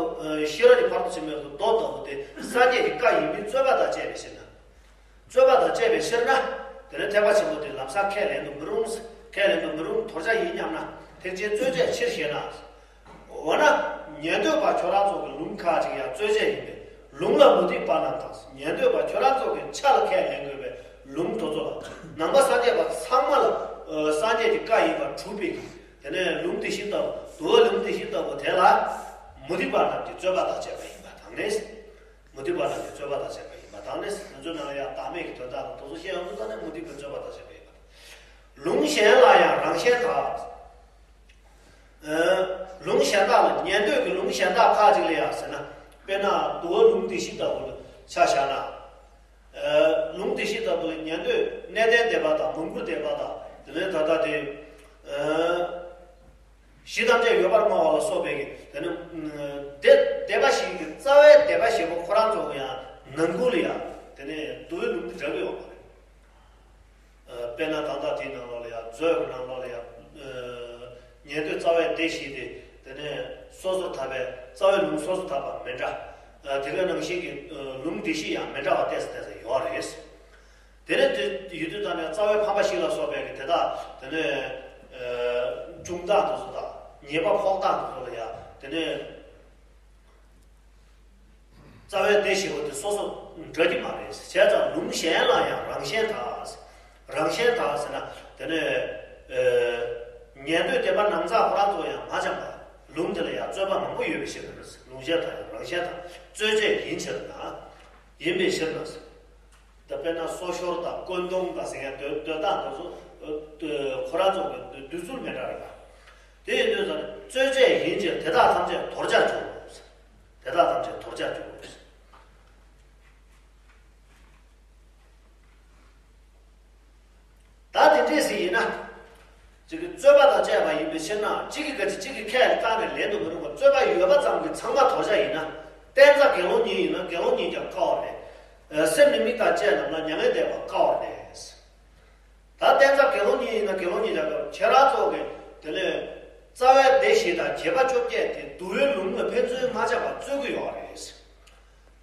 ཤེས་རབ་ཀྱི་ཕ་རོལ་ཏུ་ཕྱིན་པའི་མདོ་ལྟ་བུ་དེ་སངས་རྒྱས་ཀྱི་བཀའ་ཡིན་མིན་རྩོད་པ་དང་བཅས་པའི་ཕྱིར་ན། རྩོད་པ་དང་བཅས་པའི་ཕྱིར་ན། དེ་ནི་ཐེག་པ་ཆེན་པོ་དེ་ལམ་སང་ཁས་ལེན་དུ་མི་རུང་། ཁས་ལེན་དུ་མི་རུང་དོར་བྱ་ཡིན་སྙམ་ན། ཐེག་ཆེན་རྩོད་བྱའི་ཕྱིར་ཞེ་ན། འོ་ན། ཉན་ཐོས་པ་ཁྱོད་རང་ཚོ་གི་ལུང་ཁག་ཅིག་ཡང་རྩོད་བྱ་ཡིན་པས་ལུང་ལ་མུ་སྟེགས་པ་རྣམས་དང་། ཉན་ཐོས་པ་ཁྱོད་རང་ཚོ་གི་ཆ་ལ་ཁས་ལེན་དགོས་པའི་ལུང་དེ་ཚོ་ལ། ནང་པ་སངས་རྒྱས་པ་ཚང་མ་ལ་སངས་རྒྱས་ཀྱི་བཀའ་ཡིན་པར་གྲུབ་པའི། དེ་ནས་ལུང་དེ་བཞིན་ལྟ་བུ། དུ་བ་ལུང་དེ་བཞིན་ལྟ་བུ་དེ་ལ་མུ་སྟེགས་པ་རྣམས་ཀྱིས་རྩོད་པ་དང་བཅས་པ་ཡིན་པ་དང་ནི། མུ་སྟེགས་པ་རྣམས་ཀྱིས་རྩོད་པ་དང་བཅས་པ་ཡིན་པ་དང་ནི། དེ་ཚོའི་ནང་ལ་ཡང་བདག་མེད་ཀྱི་དོན་དག་དང་དེ་ཚོ་བཤད་ཡོང་དུས་ཙ་ནས་མུ་སྟེགས་པའི་རྩོད་པ་དང་བཅས་པ་ཡིན་པ་དང་། ལུང་གཞན་ལ་ཡང་རང་བཞིན་དག། ཨ། ལུང་གཞན་དག་ལ། ཉན་ཐོས་ཀྱི་ལུང་གཞན་དག་ཁག་ཅིག་ལ་ཡང་ཟེར་ན། དཔེར་ན་དུ་བ་ལུང་དེ་བཞིན་ལྟ་བུ་ལ་ཆ་བཞག་ན། ཨ། ལུང་དེ་བཞིན་ལྟ་བུ་ལ་ཉན་ཐོས་གནས་བརྟན་སྡེ་པ་དང་མོའུ་འགལ་སྡེ་པ་དང་། དེ་ནས་ད་ལྟ་དེ། ཨ། གཞི་ཐམས་ཅད་ཡོད་པར་སྨྲ་བ་ལ་སོགས་པའི་གི། དེ་ནི་སྡེ་སྡེ་པ་བཞི་གི་རྩ་བའི་སྡེ་པ་བཞི་པོ་ཁོ་རང་ཚོ་གི་ཡང་ནང་ཁུལ་ལ་ཡང་དེ་ནས་དུ་བའི་ལུང་དེ་འདྲ་གི་ཡོད་པ་རེད། ཨ། དཔེར་ན་ད་ལྟ་དེའི་ནང་ལོགས་ལ་ཡང་མཛོད་ཀྱི་ནང་ལོགས་ལ་ཡང་། ཨ། ཉན་ཐོས་རྩ་བའི་སྡེ་བཞི་དེ་དེ་ནས་སོ་སོར་ཐར་པའི་རྩ་བའི་ལུང་སོ་སོར་ཐར་པ་མི་འདྲ། ཨ། དེ་ག་ནང་བཞིན་གྱི། ཨ། ལུང་སྡེ་བཞི་ཡང་མི་འདྲ་བ་ཏོག་ཙམ་ཏོག་ཙམ་ཡོད་རེད། དེ་ནས་དེ་ཡོད་དུས་ད་ནས་རྩ་བའི་ཕམ་པ་བཞི་ལ་སོགས་པའི་གི་དེ་དག་དེ་ནས། ཨ། འབྱུང་སྟངས་དེ་ཚོ་དང་ཉེས་པ་ཕོག་སྟངས་དེ་ཚོ་ལ་ཡང་དེ་ནས། རྩ་བའི་སྡེ་བཞི་པོ་དེ་སོ་སོ་འདྲ་གི་མ་རེད། བྱས་ཙང་ལུང་གཞན་ལ་ཡང་རང་བཞིན་དག། རང་བཞིན་དག་ཟེར་ན་དེ་ནས། ཨ། ཉན་ཐོས་སྡེ་པ་ནང་ཚགས་ཁོ་རང་ཚོ་ཡང་མ་འཆམ་པ། ལུང་དེ་ལ་ཡང་རྩོད་པ་མང་པོ་ཡོད་པའི་ཕྱིར་རོ། ལུང་གཞན་དག་ཡང་རང་བཞིན་དག། རྩོད་བྱེད་ཡིན་ཕྱིར་ན། ཡིན་པའི་ཕྱིར་ན། ད་དཔེར་ན་སོ་ཤོར་དང་བཀོད་འདོམས་དང་ཟེར་ཡ་འདོད་འདོད་སྟངས་དེ་ཚོ། ཨ། ཁོ་རང་ཚོ་གི་འདོད་འདོད་ཚུལ་མི་འདྲ་རེད་པ། དེ་ཡིན་དུས་ཙང་རྩོད་བྱེད་ཡིན་ཕྱིར་དེ་དག་ཐམས་ཅད་དོར་བྱར་འགྱུར་རོ། དེ་དག་ཐམས་ཅད་དོར་བྱར་འགྱུར་རོ། ད་དེ་འདྲས་ཟིག་ཡིན་ན། གཅིག་གིས་རྩོད་པ་དང་བཅས་པ་ཡིན་པའི་ཕྱིར་ན། གཅིག་གིས་ག་ཅི་གཅིག་གིས་ཁས་བླངས་ནས་ལེན་དུ་མི་རུང་བ། རྩོད་པ་ཡོད་པ་ཙམ་གྱིས་ཚང་མ་དོར་བྱ་ཡིན་ན། བསྟན་རྩ་དགེ་སློང་གཉིས་ཡིན་ན་དགེ་སློང་གཉིས་ཀྱང་དཀའ་བར་གནས། སེམས་ནི་མི་རྟག་ཅེས་རྣམས་ལ་མྱ་ངན་འདས་པ་དཀའ་བར་གནས། ད་བསྟན་རྩ་དགེ་སློང་གཉིས་ཡིན་ན་དགེ་སློང་གཉིས་ཀྱང་དཀའ་བར། ཁྱེད་རང་ཚོ་གིས་དེ་ནས་རྩ་བའི་སྡེ་བཞི་དང་བྱེད་པ་བཅོ་བརྒྱད་དེ་དུ་བའི་ལུང་ལ་ཕན་ཚུན་མ་ཆགས་པར་རྩོད་ཀྱི་ཡོད་རེད།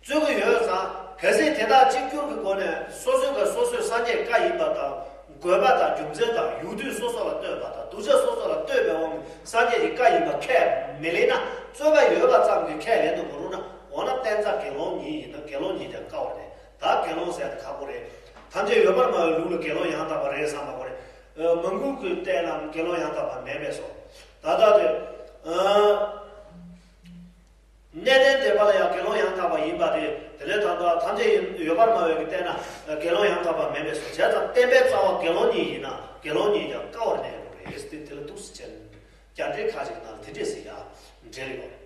རྩོད་ཀྱི་ཡོད་ཙང་། གལ་སྲིད་དེ་དག་གཅིག་གྱུར་གྱི་སྒོ་ནས་སོ་སོའི་ཀ་སོ་སོའི་སངས་རྒྱས་བཀའ་ཡིན་པ་དང་། དགོས་པ་དང་རྒྱུ་མཚན་དང་ཡུལ་དུས་སོ་སོ་ལ་ལྟོས་པ་དང་། གདུལ་བྱ་སོ་སོ་ལ་ལྟོས་པའི་དབང་གིས་སངས་རྒྱས་ཀྱི་བཀའ་ཡིན་པ་ཁས་མི་ལེན་ན། རྩོད་པ་ཡོད་པ་ཙམ་གྱིས་ཁས་ལེན་དུ་མི་རུང་ན། འོ་ན་བསྟན་རྩ་དགེ་སློང་གཉིས་ཡིན་ན་དགེ་སློང་གཉིས་ཀྱང་དཀའ་བར་གནས། ད་དགེ་སློང་ཟེར་ཡ་དེ་ཁག་པོ་རེད། ཐམས་ཅད་ཡོད་པར་སྨྲ་བའི་ལུགས་ལ་དགེ་སློང་ཡང་དག་པ་རེད་བསམ་པ་ཁོ་རེད། མོའུ་འགལ་གྱིས་བལྟས་ན་དགེ་སློང་ཡང་དག་པ་མེད་པས་སོ། ད་ལྟ་དེ། ཨ། གནས་བརྟན་སྡེ་པ་ལ་ཡང་དགེ་སློང་ཡང་དག་པ་ཡིན་པ་དེ། དེ་ལས་ད་ལྟ་ཐམས་ཅད་ཡོད་པར་སྨྲ་བའི་གིས་བལྟས་ན་དགེ་སློང་ཡང་དག་པ་མེད་པས་སོ། བྱས་ཙང་བསྟན་པའི་རྩ་བ་དགེ་སློང་གཉིས་ཡིན་ན་དགེ་སློང་གཉིས་ཀྱང་དཀའ་བར་གནས་དགོས་རེད་ཟེར་ཏེ། དེ་ལ་འདུག་སེ་བྱས་ནས་རྒྱ་འགྲེལ་ཁག་ཅིག་ནང་ལ་དེ་འདྲས་ཟེར་ཡ་འགྲེལ་ཡོད་རེད།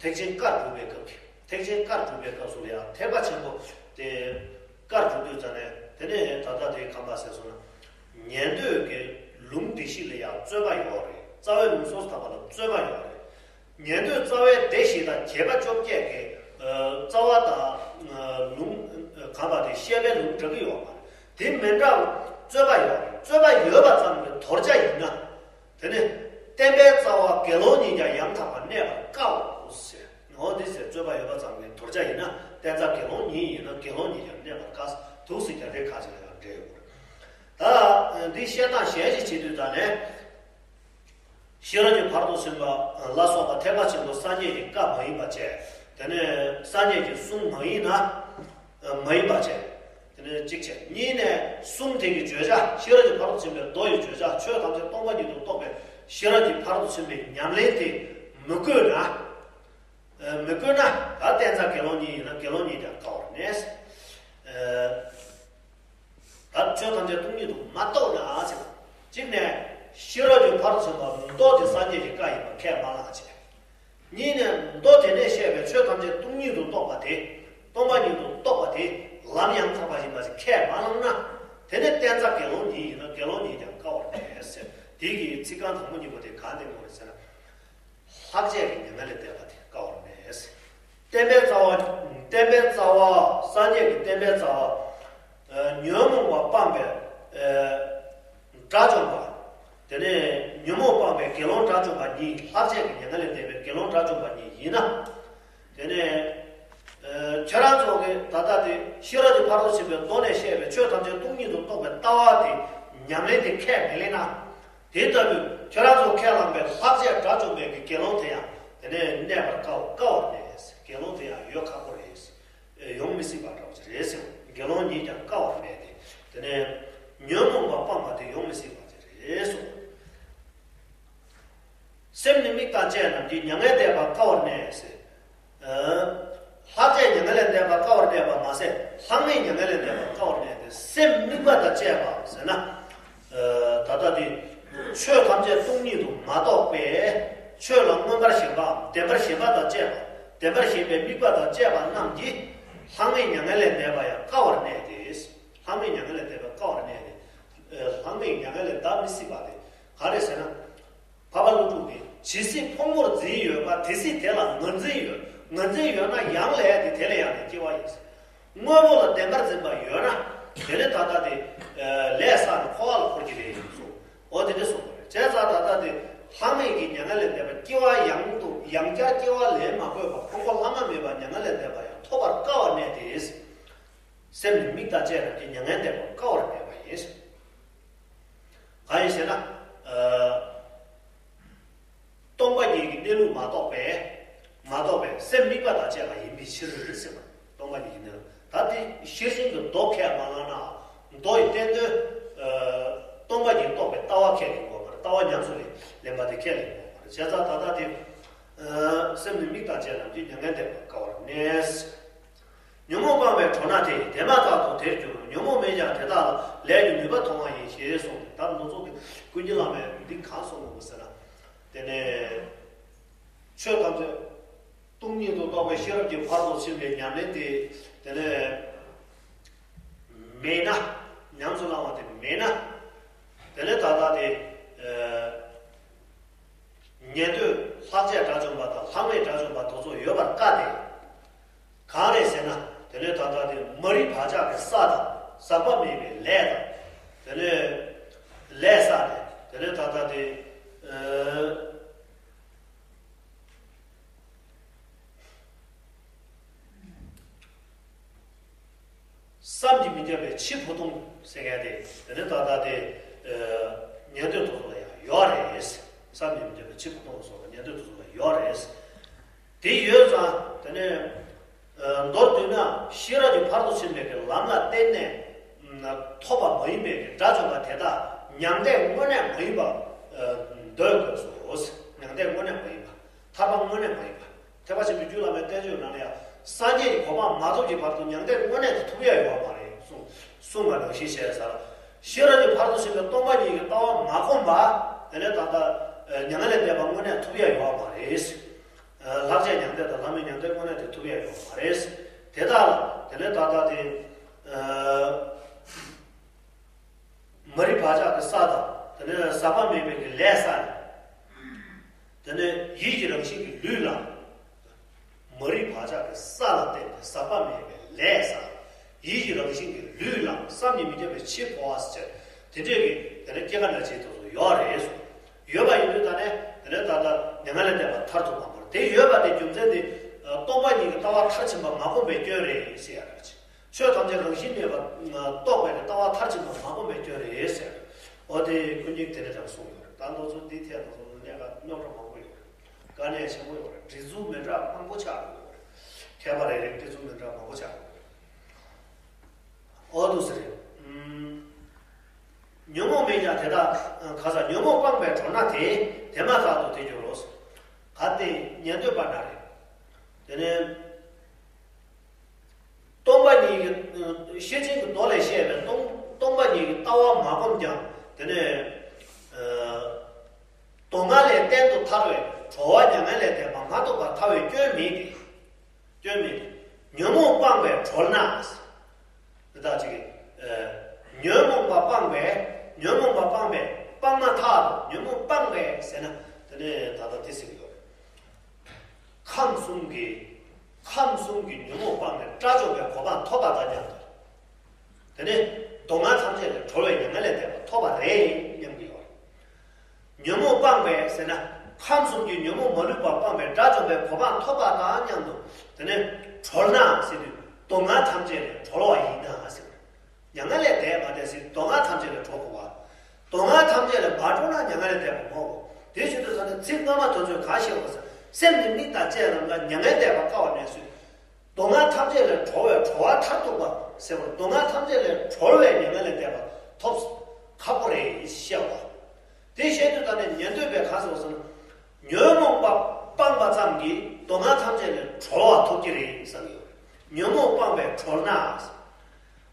ཐེག་ཆེན་བཀར་སྒྲུབ་པའི་སྐབས་ཀྱི། ཐེག་ཆེན་བཀར་སྒྲུབ་པའི་སྐབས་སུ་ལ་ཡང་ཐེག་པ་ཆེན་པོ་དེ་བཀར་སྒྲུབ་དུས་ཙ་ནས། དེ་ནས་ད་ལྟ་དེ་གང་པ་ཟེར་སོང་ན། ཉན་ཐོས་ཀྱི་ལུང་སྡེ་བཞི་ལ་ཡང་རྩོད་པ་ཡོད་རེད། རྩ་བའི་ལུང་སོ་སོ་ཐམས་ཅད་ལ་རྩོད་པ་ཡོད་རེད། ཉན་ཐོས་རྩ་བའི་སྡེ་བཞི་དང་བྱེད་པ་བཅོ་བརྒྱད་ཀྱི། ཨ། རྩ་བ་དང་། ཨ། ལུང་། ཨ། གང་པ་དེ་བཤད་པའི་ལུང་འདྲ་གི་ཡོད་མ་རེད། དེ་མི་འདྲ་བ་རྩོད་པ་ཡོད་རེད། རྩོད་པ་ཡོད་པ་ཙམ་གྱིས་དོར་བྱ་ཡིན་ན། དེ་ནི་བསྟན་པའི་རྩ་བ་དགེ་སློང་གཉིས་ཀྱང་ཡང་དག་པར་གནས་པར་དཀའོ་ཟེར། འོ་འདི་ཟེར། རྩོད་པ་ཡོད་པ་ཙམ་གྱིས་དོར་བྱ་ཡིན་ན། བསྟན་རྩ་དགེ་སློང་ཉིད་ཡིན་ན་དགེ་སློང་ཉིད་ཀྱང་གནས་པར་དཀའ་ཟེར། འདུག་སེ་རྒྱ་འགྲེལ་ཁག་ཅིག་ལ་ཡང་འགྲེལ་ཡོད་པ་རེད། ད་འདི་བཤད་སྟངས་གཞན་ཞིག་བྱེད་དུས་ད་ནས། ཤེས་རབ་ཀྱི་ཕ་རོལ་ཏུ་ཕྱིན་པ་ལ་སོགས་པ་ཐེག་པ་ཆེན་པོ་སངས་རྒྱས་ཀྱི་བཀའ་མ་ཡིན་པ་བྱས། དེ་ནས་སངས་རྒྱས་ཀྱི་གསུང་མ་ཡིན་ན། མ་ཡིན་པ་བྱས། དེ་ནས་གཅིག་བྱས། གཉིས་ནས་གསུང་དེ་གི་བརྗོད་བྱ། ཤེས་རབ་ཀྱི་ཕ་རོལ་ཏུ་ཕྱིན་པའི་མདོ་ཡི་བརྗོད་བྱ། ཆོས་ཐམས་ཅད་སྟོང་པ་ཉིད་དུ་རྟོགས་པའི་ཤེས་རབ་ཀྱི་ཕ་རོལ་ཏུ་ཕྱིན་པའི་ཉམས་ལེན་དེ་མི་དགོས་ན། མི་དགོས་ན། ད་བསྟན་རྩ་དགེ་སློང་གཉིས་ཡིན་ན་དགེ་སློང་གཉིས་ཀྱང་དཀའ་བར་གནས། ད་ཆོས་ཐམས་ཅད་སྟོང་ཉིད་དུ་མ་རྟོགས་ན་ཟེར། གཅིག་ནས་ཤེས་རབ་ཀྱི་ཕ་རོལ་ཏུ་ཕྱིན་པ་མདོ་དེ་སངས་རྒྱས་ཀྱི་བཀའ་ཡིན་པ་ཁས་མ་བླངས་བྱས། གཉིས་ནས་མདོ་དེ་ནས་བཤད་པའི་ཆོས་ཐམས་ཅད་སྟོང་ཉིད་དུ་རྟོགས་པ་དེ། སྟོང་པ་ཉིད་དུ་རྟོགས་པ་དེ་ ལམ་ཡང་དག་པ་ཡིན་པ་ཞིག་ཁས་མ་བླངས་ན། དེ་ནས་བསྟན་རྩ་དགེ་སློང་ཉིད་ཡིན་ན་དགེ་སློང་ཉིད་ཀྱང་དཀའ་བར་མེད་ཟེར། དེ་གི་ཚིག་རྐང་དང་པོ་གཉིས་པོ་དེ་གང་སྟེང་དགོས་རེད་ཟེར་ན། ལྷག་བཅས་ཀྱི་མྱ་ངན་ལས་འདས་པ་དེ་དཀའ་བར་མེད་ཟེར། བསྟན་པའི་རྩ་བ། བསྟན་པའི་རྩ་བ། སངས་རྒྱས་ཀྱི་བསྟན་པའི་རྩ་བ། ཨ། ཉོན་མོངས་པ་སྤངས་པའི། ཨ། དགྲ་བཅོམ་པ། དེ་ནས་ཉོན་མོངས་སྤངས་པའི་དགེ་སློང་དགྲ་བཅོམ་པ་ཉིད། ལྷག་བཅས་ཀྱི་མྱ་ངན་ལས་འདས་པའི་དགེ་སློང་དགྲ་བཅོམ་པ་ཉིད་ཡིན་ན། དེ་ནས། ཨ། ཁྱེད་རང་ཚོ་གི་ད་ལྟ་དེ་ཤེས་རབ་ཀྱི་ཕ་རོལ་ཏུ་ཕྱིན་པའི་མདོ་ནས་བཤད་པའི་ཆོས་ཐམས་ཅད་སྟོང་ཉིད་དུ་རྟོགས་པའི་ལྟ་བ་དེ་ཉམས་ལེན་དེ་ཁས་མི་ལེན་ན། དེ་ལྟ་བུའི་ཁྱེད་རང་ཚོ་ཁས་བླངས་པའི་ལྷག་བཅས་དགྲ་བཅོམ་པའི་གི་དགེ་སློང་དེ་ཡང་དེ་ནས་གནས་པར་དཀའ་བ་དཀའ་བར་མེད། དགེ་སློང་དེ་ཡང་ཡོད་ཁག་པོ་རེད། ཡོང་མི་སྲིད་པ་འདྲ་བོ་ཅིག་རེད་ཟེར། དགེ་སློང་ཉིད་ཀྱང་དཀའ་བར་མེད་དེ། དེ་ནས་ཉོན་མོངས་པ་སྤངས་པ་དེ་ཡོང་མི་སྲིད་པ་ཅིག་རེད་གསུངས། སེམས་ནི་དམིགས་དང་བཅས་རྣམས་ཀྱིས། མྱ་ངན་འདས་པ་དཀའ་བར་གནས་ཟེར། ཨ། ལྷག་བཅས་མྱ་ངན་ལས་འདས་པ་དཀའ་བར་གནས་པ་མ་ཟད། ལྷག་མེད་མྱ་ངན་ལས་འདས་པ་དཀའ་བར་གནས་ཏེ། སེམས་དམིགས་པ་དང་བཅས་པ་ཟེར་ན། ཨ། ད་ལྟ་དེ་ཆོས་ཐམས་ཅད་སྟོང་ཉིད་དུ་མ་རྟོགས་པས། ཆོས་ལ་མངོན་པར་ཞེན་པའམ་བདེན་པར་ཞེན་པ་དང་བཅས་པ། བདེན་པར་ཞེན་པའི་དམིགས་པ་དང་བཅས་པ་རྣམས་ཀྱིས། ལྷག་མེད་མྱ་ངན་ལས་འདས་པ་ཡང་དཀའ་བར་གནས་ཏེ། ལྷག་མེད་མྱ་ངན་ལས་འདས་པ་དཀའ་བར་གནས་ཏེ། ཨ། ལྷག་མེད་མྱ་ངན་ལས་འདའ་མི་སྲིད་པ་དེ་ག་རེ་ཟེར་ན། འཕགས་པ་ཀླུ་སྒྲུབ་ཀྱིས། ཇི་སྲིད་ཕུང་པོར་འཛིན་ཡོད་པ། དེ་སྲིད་དེ་ལ་ངར་འཛིན་ཡོད། ངར་འཛིན་ཡོད་ན་ཡང་ལས་དེ་དེ་ལ་ཡང་དེ་སྐྱེ་བ་ཡིན། དངོས་པོ་ལ་བདེན་པར་འཛིན་པ་ཡོད་ན། དེ་ནི་ད་ལྟ་དེ་ལས་བསགས་ནས་འཁོར་བ་ལ་འཁོར་གྱི་རེད་གསུངས། འོ་དེ་འདྲ་གསུངས་པ་རེད། བྱས་ཙང་ད་ལྟ་དེ་ལྷག་མེད་ཀྱི་མྱ་ངན་ལས་འདས་པ། སྐྱེ་བ་ཡང་དུ་ཡང་བསྐྱར་སྐྱེ་བ་ལེན་མ་དགོས་པ། འཁོར་འཁོར་ལྷག་མ་མེད་པ་མྱ་ངན་ལས་འདས་པ་ཡང་ཐོབ་པར་དཀའ་བར་གནས་ཏེ། སེམས་ནི་དམིགས་དང་བཅས་རྣམས་ཀྱིས། མྱ་ངན་འདས་པ་དཀའ་བར་གནས་པ་ཡིན། གང་ཡིན་ཞེ་ན། ཨ། སྟོང་པ་ཉིད་ཀྱི་གནས་ལུགས་མ་རྟོགས་པས། མ་རྟོགས་པས་སེམས་དམིགས་པ་དང་བཅས་པ་ཡིན་པའི་ཕྱིར་ཟེར་བ། སྟོང་པ་ཉིད་ཀྱི་གནས་ལུགས། ད་དེ་ཤེར་ཕྱིན་གྱི་མདོ་ཁས་མ་བླངས་ན། མདོ་ཡི་བསྟན་དོན། ཨ། སྟོང་པ་ཉིད་རྟོགས་པའི་ལྟ་བ་ཁས་ལེན་དགོས་པ་རེད། ལྟ་བ་ཉམས་སུ་ལེན་པ་དེ་ཁས་ལེན་དགོས་པ་རེད། བྱས་ཙང་ད་ལྟ་དེ། ཨ། སེམས་ནི་དམིགས་དང་བཅས་རྣམས་ཀྱིས། མྱ་ངན་འདས་པ་དཀའ་བར་གནས། ཉོན་མོངས་སྤངས་པས་གྲོལ་ན་དེ། དེ་མ་ཐག་ཏུ་དེར་འགྱུར་རོ། ཉོན་མོངས་མེད་ཀྱང་དེ་དག་ལ། ལས་ཀྱི་ནུས་པ་མཐོང་བ་ཡིན། ཞེས་གསུངས་ཏེ། ད་ནུ་ཚོགས་ཀྱི་ཀུན་མཁྱེན་བླ་མས་འདི་གང་གསུངས་པ་ཟེར་ན། དེ་ནས་ཆོས་ཐམས་ཅད་སྟོང་ཉིད་དུ་རྟོགས་པའི་ཤེས་རབ་ཀྱི་ཕ་རོལ་ཏུ་ཕྱིན་པའི་ཉམས་ལེན་དེ་དེ་ནས་མེད་ན། ཉམས་སུ་བླང་བ་དེ་མེད་ན། དེ་ནས་ད་ལྟ་དེ། ཨ། ཉན་ཐོས་ལྷག་བཅས་དགྲ་བཅོམ་པ་དང་ལྷག་མེད་དགྲ་བཅོམ་པ་དེ་ཚོ་ཡོད་པར་དཀའ་སྟེ། གང་རེད་ཟེར་ན། དེ་ནས་ད་ལྟ་དེ་མ་རིག་བག་ཆགས་ཀྱི་ས་དང་ཟག་པ་མེད་པའི་ལས་དང་། དེ་ནས་ལས་བསགས་ཏེ། དེ་ནས་ད་ལྟ་དེ། ཨ། བསམ་གྱིས་མི་ཁྱབ་པའི་འཆི་བུ་སྟོང་ཟེར་མཁན་དེ། དེ་ནི་ད་ལྟ་དེ། ཨ། ཉན་ཐོས་དེ་ཚོ་ལ་ཡང་ཡོད་རེད། བསམ་གྱིས་མི་ཁྱབ་པའི་འཆི་བུ་སྟོང་སོགས་ཉན་ཐོས་དེ་ཚོ་ལ་ཡོད་རེད། དེ་ཡོད་ཙང་དེ་ནས། ཨ། མདོར་བསྡུས་ན་ཤེས་རབ་ཀྱི་ཕ་རོལ་ཏུ་ཕྱིན་པའི་གི་ལམ་ལ་བརྟེན་ནས། ཨ། ཐོབ་པ་མ་ཡིན་པའི་གི་དགྲ་བཅོམ་པ་དེ་དག་མྱང་འདས་དངོས་གནས་མ་ཡིན་པ། ཨ། འདོད་དགོས་སོ། མྱང་འདས་དངོས་གནས་མ་ཡིན་པ། ཐར་པ་དངོས་གནས་མ་ཡིན་པ། ཐེག་པ་ཆེན་པོའི་རྒྱུད་བླ་མའི་བསྟན་བཅོས་ནང་ལ་ཡང་། སངས་རྒྱས་ཀྱི་གོ་འཕང་མ་ཐོབ་ཀྱི་བར་དུ་མྱང་འདས་དངོས་གནས་དེ་ཐོབ་ཡ་ཡོད་མ་རེད་གསུངས། གསུངས་པ་ནང་བཞིན་བྱས་ཙང་། ཤེས་རབ་ཀྱི་ཕ་རོལ་ཏུ་ཕྱིན་པའི་སྟོང་པ་ཉིད་ཀྱི་ལྟ་བ་མ་གོམས་པ། དེ་ནས་ད་ལྟ་མྱ་ངན་ལས་འདས་པ་དངོས་གནས་ཐོབ་ཡ་ཡོད་མ་རེད། ལྷག་བཅས་མྱང་འདས་དང་ལྷག་མེད་མྱང་འདས་དངོས་གནས་དེ་ཐོབ་ཡ་ཡོད་མ་རེད། དེ་དག་ལ་དེ་ནས་ད་ལྟ་དེ། མ་རིག་བག་ཆགས་ཀྱི་ས་དང་། དེ་ནས་ཟག་པ་མེད་པའི་གི་ལས་བསགས་ནས། དེ་ནས་ཡིད་ཀྱི་རང་བཞིན་གྱི་ལུས་ལ། མ་རིག་བག་ཆགས་ཀྱི་ས་ལ་བརྟེན་ནས་ཟག་པ་མེད་པའི་ལས་བསགས། ཡིད་ཀྱི་རང་བཞིན་གྱི་ལུས་ལ་བསམ་གྱིས་མི་ཁྱབ་པའི་འཆི་འཕོ་བ་ཟེར། དེ་འདྲས་ཀྱི་དེ་ནས་སྐྱེ་རྒ་ན་འཆིའི་དུས་སུ་ཡོད་རེད་གསུངས། ཡོད་པ་ཡིན་དུས་ད་ནས་དེ་ནས་ད་ལྟ་མྱ་ངན་ལས་འདས་པ་མཐར་ཐུག་པ་མ་རེད། དེ་ཡོད་པ་དེ་རྒྱུ་མཚན་དེ། སྟོང་པ་ཉིད་ཀྱི་ལྟ་བ་མཐར་ཕྱིན་པ་མ་གོམས་པའི་སྐྱོན་རེད་ཟེར་ཡ་རེད། ཆོས་ཐམས་ཅད་རང་བཞིན་མེད་པར་རྟོགས་པའི་ལྟ་བ་མཐར་ཕྱིན་པ་མ་གོམས་པའི་སྐྱོན་རེད་ཟེར། འོ་དེ་ཀུན་མཁྱེན་དེ་འདྲ་ཅིག་གསུངས་ཡོད་རེད། ད་ང་ཚོ་འདི་ཐད་ང་ཚོ་གནད་འགག་རྙོག་དྲ་མང་པོ་ཡོད་རེད། དཀའ་གནད་ཆེན་པོ་ཡོད་རེད། འདྲི་ཚུལ་མི་འདྲ་མང་པོ་ཆགས་ཡོད་རེད། མཁས་པ་རེ་རེས་འདྲི་ཚུལ་མི་འདྲ་མང་པོ་ཆགས་ཡོད་རེད། འོ་འདུག་སེ་རེད། ཨུམ། ཉོན་མོངས་མེད་ཀྱང་དེ་དག་ག་ས། ཉོན་མོངས་སྤངས་པས་གྲོལ་ན་དེ། དེ་མ་ཐག་ཏུ་དེར་འགྱུར་རོ། གལ་ཏེ་ཉན་ཐོས་པ་ན་རེ། དེ་ནས། སྟོང་པ་ཉིད་ཀྱི། ཤེར་ཕྱིན་གྱི་མདོ་ལས་བཤད་པའི་སྟོང་སྟོང་པ་ཉིད་ཀྱི་ལྟ་བ་མ་གོམས་ཀྱང་། དེ་ནས། ཨ། སྡུག་བསྔལ་ལས་གཏན་དུ་ཐར་བའི་གྲོལ་བ་མྱ་ངན་ལས་འདས་པ་མ་ཐོབ་པར་ཐལ་བའི་སྐྱོན་མེད་དེ། སྐྱོན་མེད་དེ། ཉོན་མོངས་སྤངས་པས་གྲོལ་ན། དེ་དག་ཅིག་གིས། ཨ། ཉོན་མོངས་པ་སྤངས་པས། ཉོན་མོངས་པ་སྤངས་པས། སྤངས་མ་ཐག་ཏུ་ཉོན་མོངས་སྤངས་པས་ཟེར་ན། དེ་ནས་ད་ལྟ་དེ་ཟེར་གྱི་ཡོད་རེད། ཁམས་གསུམ་གྱི། ཁམས་གསུམ་གྱི་ཉོན་མོངས་སྤངས་ནས་དགྲ་བཅོམ་པའི་གོ་འཕང་ཐོབ་པ་དང་མཉམ་དུ། དེ་ནས་སྡུག་བསྔལ་ཐམས་ཅད་ལས་གྲོལ་བའི་མྱ་ངན་ལས་འདས་པ་ཐོབ་པ་རེད་སྙམ་གྱི་ཡོད། ཉོན་མོངས་སྤངས་པས་ཟེར་ན། ཁམས་གསུམ་གྱི་ཉོན་མོངས་མ་ལུས་པ་སྤངས་པས་དགྲ་བཅོམ་པའི་གོ་འཕང་ཐོབ་པ་དང་མཉམ་དུ། དེ་ནས་གྲོལ་ན་ཟེར་དུས་སྡུག་བསྔལ་ཐམས་ཅད་ལས་གྲོལ་བ་ཡིན་ན་ཟེར། མྱ་ངན་ལས་འདས་མ་འདས་ཟེར་སྡུག་བསྔལ་ཐམས་ཅད་ལས་གྲོལ་དགོས་པ། སྡུག་བསྔལ་ཐམས་ཅད་ལས་མ་གྲོལ་ན་མྱ་ངན་ལས་འདས་པ་མ་གོ། དེ་བཞིན་དུ་ད་ནི་ཚིག་སྔ་མ་དོན་ཚོད་ག་ཤེས་པ་ཟེར། སེམས་ནི་དམིགས་དང་བཅས་རྣམས་ལ། མྱ་ངན་འདས་པ་དཀའ་བ་མེད་ཟེར། སྡུག་བསྔལ་ཐམས་ཅད་ལས་གྲོལ་བའི་གྲོལ་བ་མཐར་ཐུག་པ་ཟེར་བར། སྡུག་བསྔལ་ཐམས་ཅད་ལས་གྲོལ་བའི་མྱ་ངན་ལས་འདས་པ་ཐོབ་ཁག་པོ་རེད་ཞེས་བཤད་པ། དེ་བཤད་དུས་ད་ནི་ཉན་ཐོས་པས་གང་གསུངས་ཟེར་ན། ཉོན་མོངས་པ་སྤངས་པ་ཙམ་གྱིས་སྡུག་བསྔལ་ཐམས་ཅད་ལས་གྲོལ་བ་ཐོབ་ཀྱི་རེད་བསམ་ཡོད། ཉོན་མོངས་སྤངས་པས་གྲོལ་ན།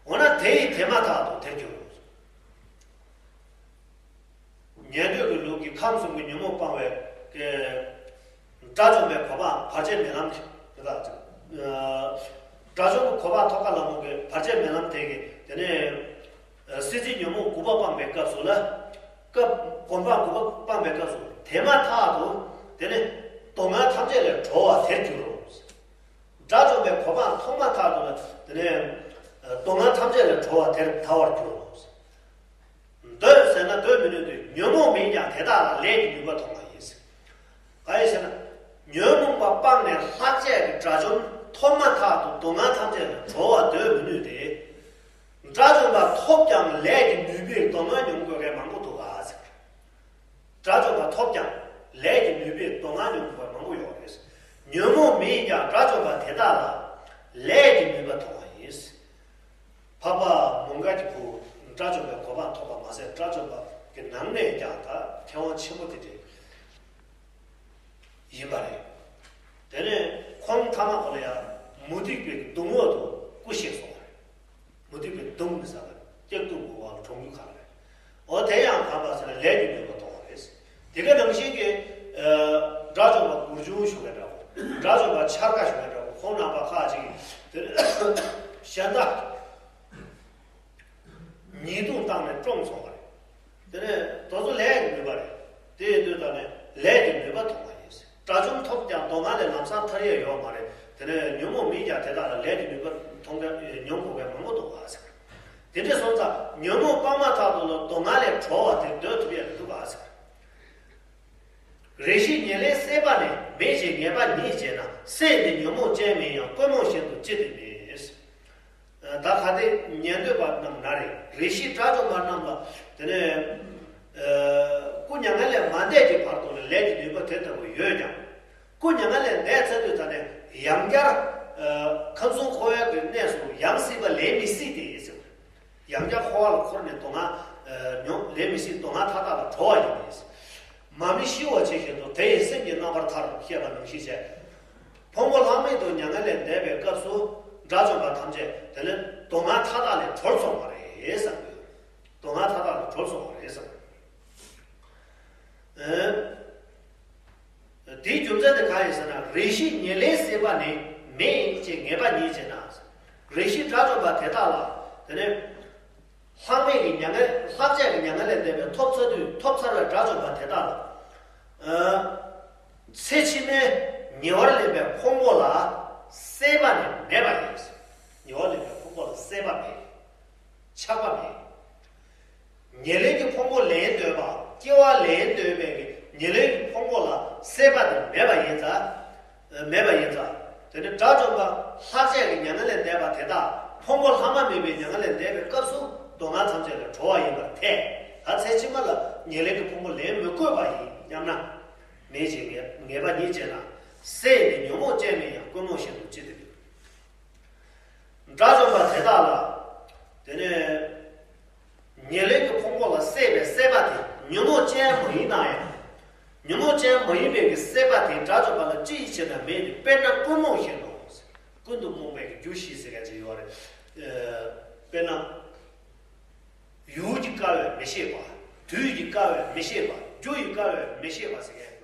འོ་ན་དེ་ཡི་དེ་མ་ཐག་ཏུ་དེར་འགྱུར་རོ། ཉན་ཐོས་ཀྱི་ལུགས་ཀྱི་ཁམས་གསུམ་གྱི་ཉོན་མོངས་སྤངས་པའི་དགྲ་བཅོམ་པའི་གོ་འཕང་བར་ཆད་མེད་ལམ་གྱི་དེ་དག་ཅིག་དགྲ་བཅོམ་གྱི་གོ་འཕང་ཐོབ་པ་ལ་མོ་གི་བར་ཆད་མེད་ལམ་དེ་གི་དེ་ནས། སྲིད་རྩེའི་ཉོན་མོངས་དགུ་པ་སྤངས་པའི་སྐབས་སུ་ལ། སྐབས་གོ་འཕང་དགུ་པ་སྤངས་པའི་སྐབས་སུ་དེ་མ་ཐག་ཏུ། དེ་ནས་སྡུག་བསྔལ་ཐམས་ཅད་ལས་གྲོལ་བ་དེར་འགྱུར་རོ། དགྲ་བཅོམ་པའི་གོ་འཕང་ཐོབ་མ་ཐག་ཏུ་ལ་དེ་ནས་སྡུག་བསྔལ་ཐམས་ཅད་ལས་གྲོལ་བ་དེར་ཐལ་བར་འགྱུར་རོ། འདོད་ཟེར་ན་འདོད་མི་ནུས་ཏེ། ཉོན་མོངས་མིན་ཀྱང་དེ་དག་ལ། ལས་ཀྱི་ནུས་པ་མཐོང་བ་ཡིན། ག་ཡིན་ཟེར་ན། ཉོན་མོངས་པ་སྤངས་ནས་ལྷག་བཅས་ཀྱི་དགྲ་བཅོམ་ཐོབ་མ་ཐག་ཏུ་སྡུག་བསྔལ་ཐམས་ཅད་ལས་གྲོལ་བ་འདོད་མི་ནུས་ཏེ། དགྲ་བཅོམ་པ་ཐོབ་ཀྱང་ལས་ཀྱི་ནུས་པས་སྡུག་བསྔལ་མྱོང་དགོས་མཁན་མང་པོ་འདུག་ག་ཟེར། དགྲ་བཅོམ་པ་ཐོབ་ཀྱང་ལས་ཀྱི་ནུས་པས་སྡུག་བསྔལ་མྱོང་དགོས་མཁན་མང་པོ་ཡོད་རེད། ཉོན་མོངས་མིན་ཀྱང་དགྲ་བཅོམ་པ་དེ་དག་ལ། ལས་ཀྱི་ནུས་པ་མཐོང་བ་ཡིན། འཕགས་པ་མོའུ་འགལ་གྱི་བུ་དགྲ་བཅོམ་པའི་གོ་འཕང་ཐོབ་པ་མ་ཟད། དགྲ་བཅོམ་པ་གི་ནང་ནས་ཀྱང་ད་མཁས་དབང་ཆེན་པོ་དེ་འདྲ་ཡིན་པ་རེད། དེ་ནས་ཁོང་མཐའ་མ་ཁོ་ལ་ཡང་མུ་སྟེགས་པའི་གདུང་འོག་ཏུ་སྐུ་གཤེགས་སོང་བ་རེད། མུ་སྟེགས་པའི་གདུང་ནི་ས་ལ་སྐྱག་རྫུན་འབུལ་བ་ལ་གྲོངས་རྒྱུ་ག་ལ་རེད། འོ་དེ་ཡང་ག་པ་ཟེར་ན་ལས་ཀྱི་ནུས་པ་མཐོང་བ་རེད། དེ་ག་ནང་བཞིན་གྱི། ཨ། དགྲ་བཅོམ་པ་གུར་ཆུང་ཞུ་མཁན་འདྲ་བོ། དགྲ་བཅོམ་པ་འཕྱར་ཀ་ཞུ་མཁན་འདྲ་བོ། ཁོང་རྣམ་པ་ཁག་ཅིག་གིས་དེ་གཞན་དག་ཉེས་རྡུང་བཏང་ནས་བཀྲོངས་སོང་བ་རེད། དེ་ནས་དེ་ཚོ་ལས་ཀྱི་ནུས་པ་རེད། དེ་ཡིན་དུས་ད་ནས་ལས་ཀྱི་ནུས་པ་མཐོང་བ་ཡིན། དགྲ་བཅོམ་ཐོབ་ཀྱང་སྡུག་བསྔལ་ལས་ལམ་སང་ཐར་ཡས་ཡོད་མ་རེད། དེ་ནས་ཉོན་མོངས་མིན་ཀྱང་དེ་དག་ལ་ལས་ཀྱི་ནུས་པ་མཐོང་མཁན་མྱོང་དགོས་མཁན་མང་པོ་འདུག་ག་ཟེར། དེ་འདྲ་སོང་ཙང་ཉོན་མོངས་སྤངས་མ་ཐག་ཏུ་ལ་སྡུག་བསྔལ་ལས་གྲོལ་བ་དེ་འདོད་ཐུབ་ཡས་མི་འདུག་ག་ཟེར། རེ་ཞིག་ཉེར་ལེན་སྲེད་པ་ནི། མེད་ཅེས་ངེས་པ་ཉིད་ཅེ་ན། སྲེད་ནི་ཉོན་མོངས་ཅན་མིན་ཡང་། ཀུན་རྨོངས་བཞིན་དུ་ཅི་སྟེ་མེད། ད་ག་དེ་ཉན་ཐོས་པ་རྣམས་ན་རེ། རེ་ཞིག་དགྲ་བཅོམ་པ་རྣམས་ལ་དེ་ནས། ཨ། སྐུ་མྱ་ངན་ལས་མ་འདས་ཀྱི་བར་དུ་ལ་ལས་ཀྱི་ནུས་པ་དེ་ལྟ་བུ་ཡོད་ཀྱང་། སྐུ་མྱ་ངན་ལས་འདས་ཚར་དུས་ད་ནས་ཡང་བསྐྱར། ཨ། ཁམས་གསུམ་འཁོར་བའི་གནས་སུ་ཡང་སྲིད་པ་ལེན་མི་སྲིད་དེ་ཟེར། ཡང་བསྐྱར་འཁོར་བ་ལ་འཁོར་ནས་སྡུག་བསྔལ། ཨ། མྱོང་ལེན་མི་སྲིད། སྡུག་བསྔལ་མཐའ་དག་ལ་གྲོལ་བ་ཡིན་པས། མ་མི་ཤི་བ་ཇི་བཞིན་དུ། དེ་ཡི་སེམས་ཀྱི་རྣམ་པར་ཐར། ཞེས་པ་ནང་བཞིན་བྱས། ཕུང་པོ་ལྷག་མེད་དུ་མྱ་ངན་ལས་འདས་པའི་སྐབས་སུ་དགྲ་བཅོམ་པ་ཐམས་ཅད་དེ་ལས་སྡུག་བསྔལ་མཐའ་དག་ལས་གྲོལ་སོང་བ་རེད་བསམ་གྱི་ཡོད། སྡུག་བསྔལ་མཐའ་དག་ལས་གྲོལ་སོང་བ་རེད་བསམ། ཨེ། དེའི་རྒྱུ་མཚན་དེ་གང་ཡིན་ཟེར་ན། རེ་ཞིག་ཉེར་ལེན་སྲེད་པ་ནི། མེད་ཅེས་ངེས་པ་ཉིད་ཅེ་ན། རེ་ཞིག་དགྲ་བཅོམ་པ་དེ་དག་ལ་དེ་ནས་ལྷག་མེད་ཀྱི་མྱ་ངན། ལྷག་བཅས་ཀྱི་མྱ་ངན་ལས་འདས་པའི་ཐོབ་ཚར་དུས། ཐོབ་ཚར་བའི་དགྲ་བཅོམ་པ་དེ་དག་ལ། ཨ། ཚེ་ཕྱི་མའི་ཉེ་བར་ལེན་པའི་ཕུང་པོ་ལ་སྲེད་པ་ནི་མེད་པ་ཡིན། ཉེ་བར་ལེན་པའི་ཕུང་པོ་ལ་སྲེད་པ་མེད། ཆགས་པ་མེད། ཉེར་ལེན་གྱི་ཕུང་པོ་ལེན་འདོད་པ། སྐྱེ་བ་ལེན་འདོད་པའི་ཉེར་ལེན་གྱི་ཕུང་པོ་ལ་སྲེད་པ་དེ་མེད་པ་ཡིན་ཙང་། མེད་པ་ཡིན་ཙང་། དེ་ནི་དགྲ་བཅོམ་པ་ལྷག་བཅས་ཀྱི་མྱ་ངན་ལས་འདས་པ་དེ་དག་ཕུང་པོ་ལྷག་མ་མེད་པའི་མྱ་ངན་ལས་འདས་པའི་སྐབས་སུ་སྡུག་བསྔལ་ཐམས་ཅད་ལས་གྲོལ་བ་ཡིན་པར་ཐལ། ད་ཚེ་ཕྱི་མ་ལ་ཉེར་ལེན་གྱི་ཕུང་པོ་ལེན་མི་དགོས་པ་ཡིན་སྙམ་ན། མེད་ཅེས་ངེས་པ་ཉིད་ཅེ་ན། སྲེད་ནི་ཉོན་མོངས་ཅན་མིན་ཡང་། ཀུན་རྨོངས་བཞིན་དུ་ཅི་སྟེ་མེད། དགྲ་བཅོམ་པ་དེ་དག་ལ། དེ་ནས་ཉེར་ལེན་གྱི་ཕུང་པོ་ལ་སྲེད་པའི་སྲེད་པ་དེ་ཉོན་མོངས་ཅན་མ་ཡིན་ན་ཡང་། ཉོན་མོངས་ཅན་མ་ཡིན་པའི་གི་སྲེད་པ་དེ་དགྲ་བཅོམ་པ་ལ་ཅི་ཡིས་བྱས་ན་མེད་དེ། དཔེར་ན་ཀུན་རྨོངས་བཞིན་དུ། ཀུན་ཏུ་རྨོངས་པའི་གི་རྒྱུ་བཞི་ཟེར་མཁན་ཅིག་ཡོད་རེད། ཨ། དཔེར་ན། ཡུལ་གྱི་སྐལ་བས་མི་ཤེས་པ། དུས་ཀྱི་སྐལ་བས་མི་ཤེས་པ། རྒྱུ་ཡི་སྐལ་བས་མི་ཤེས་པ་ཟེར་མཁན།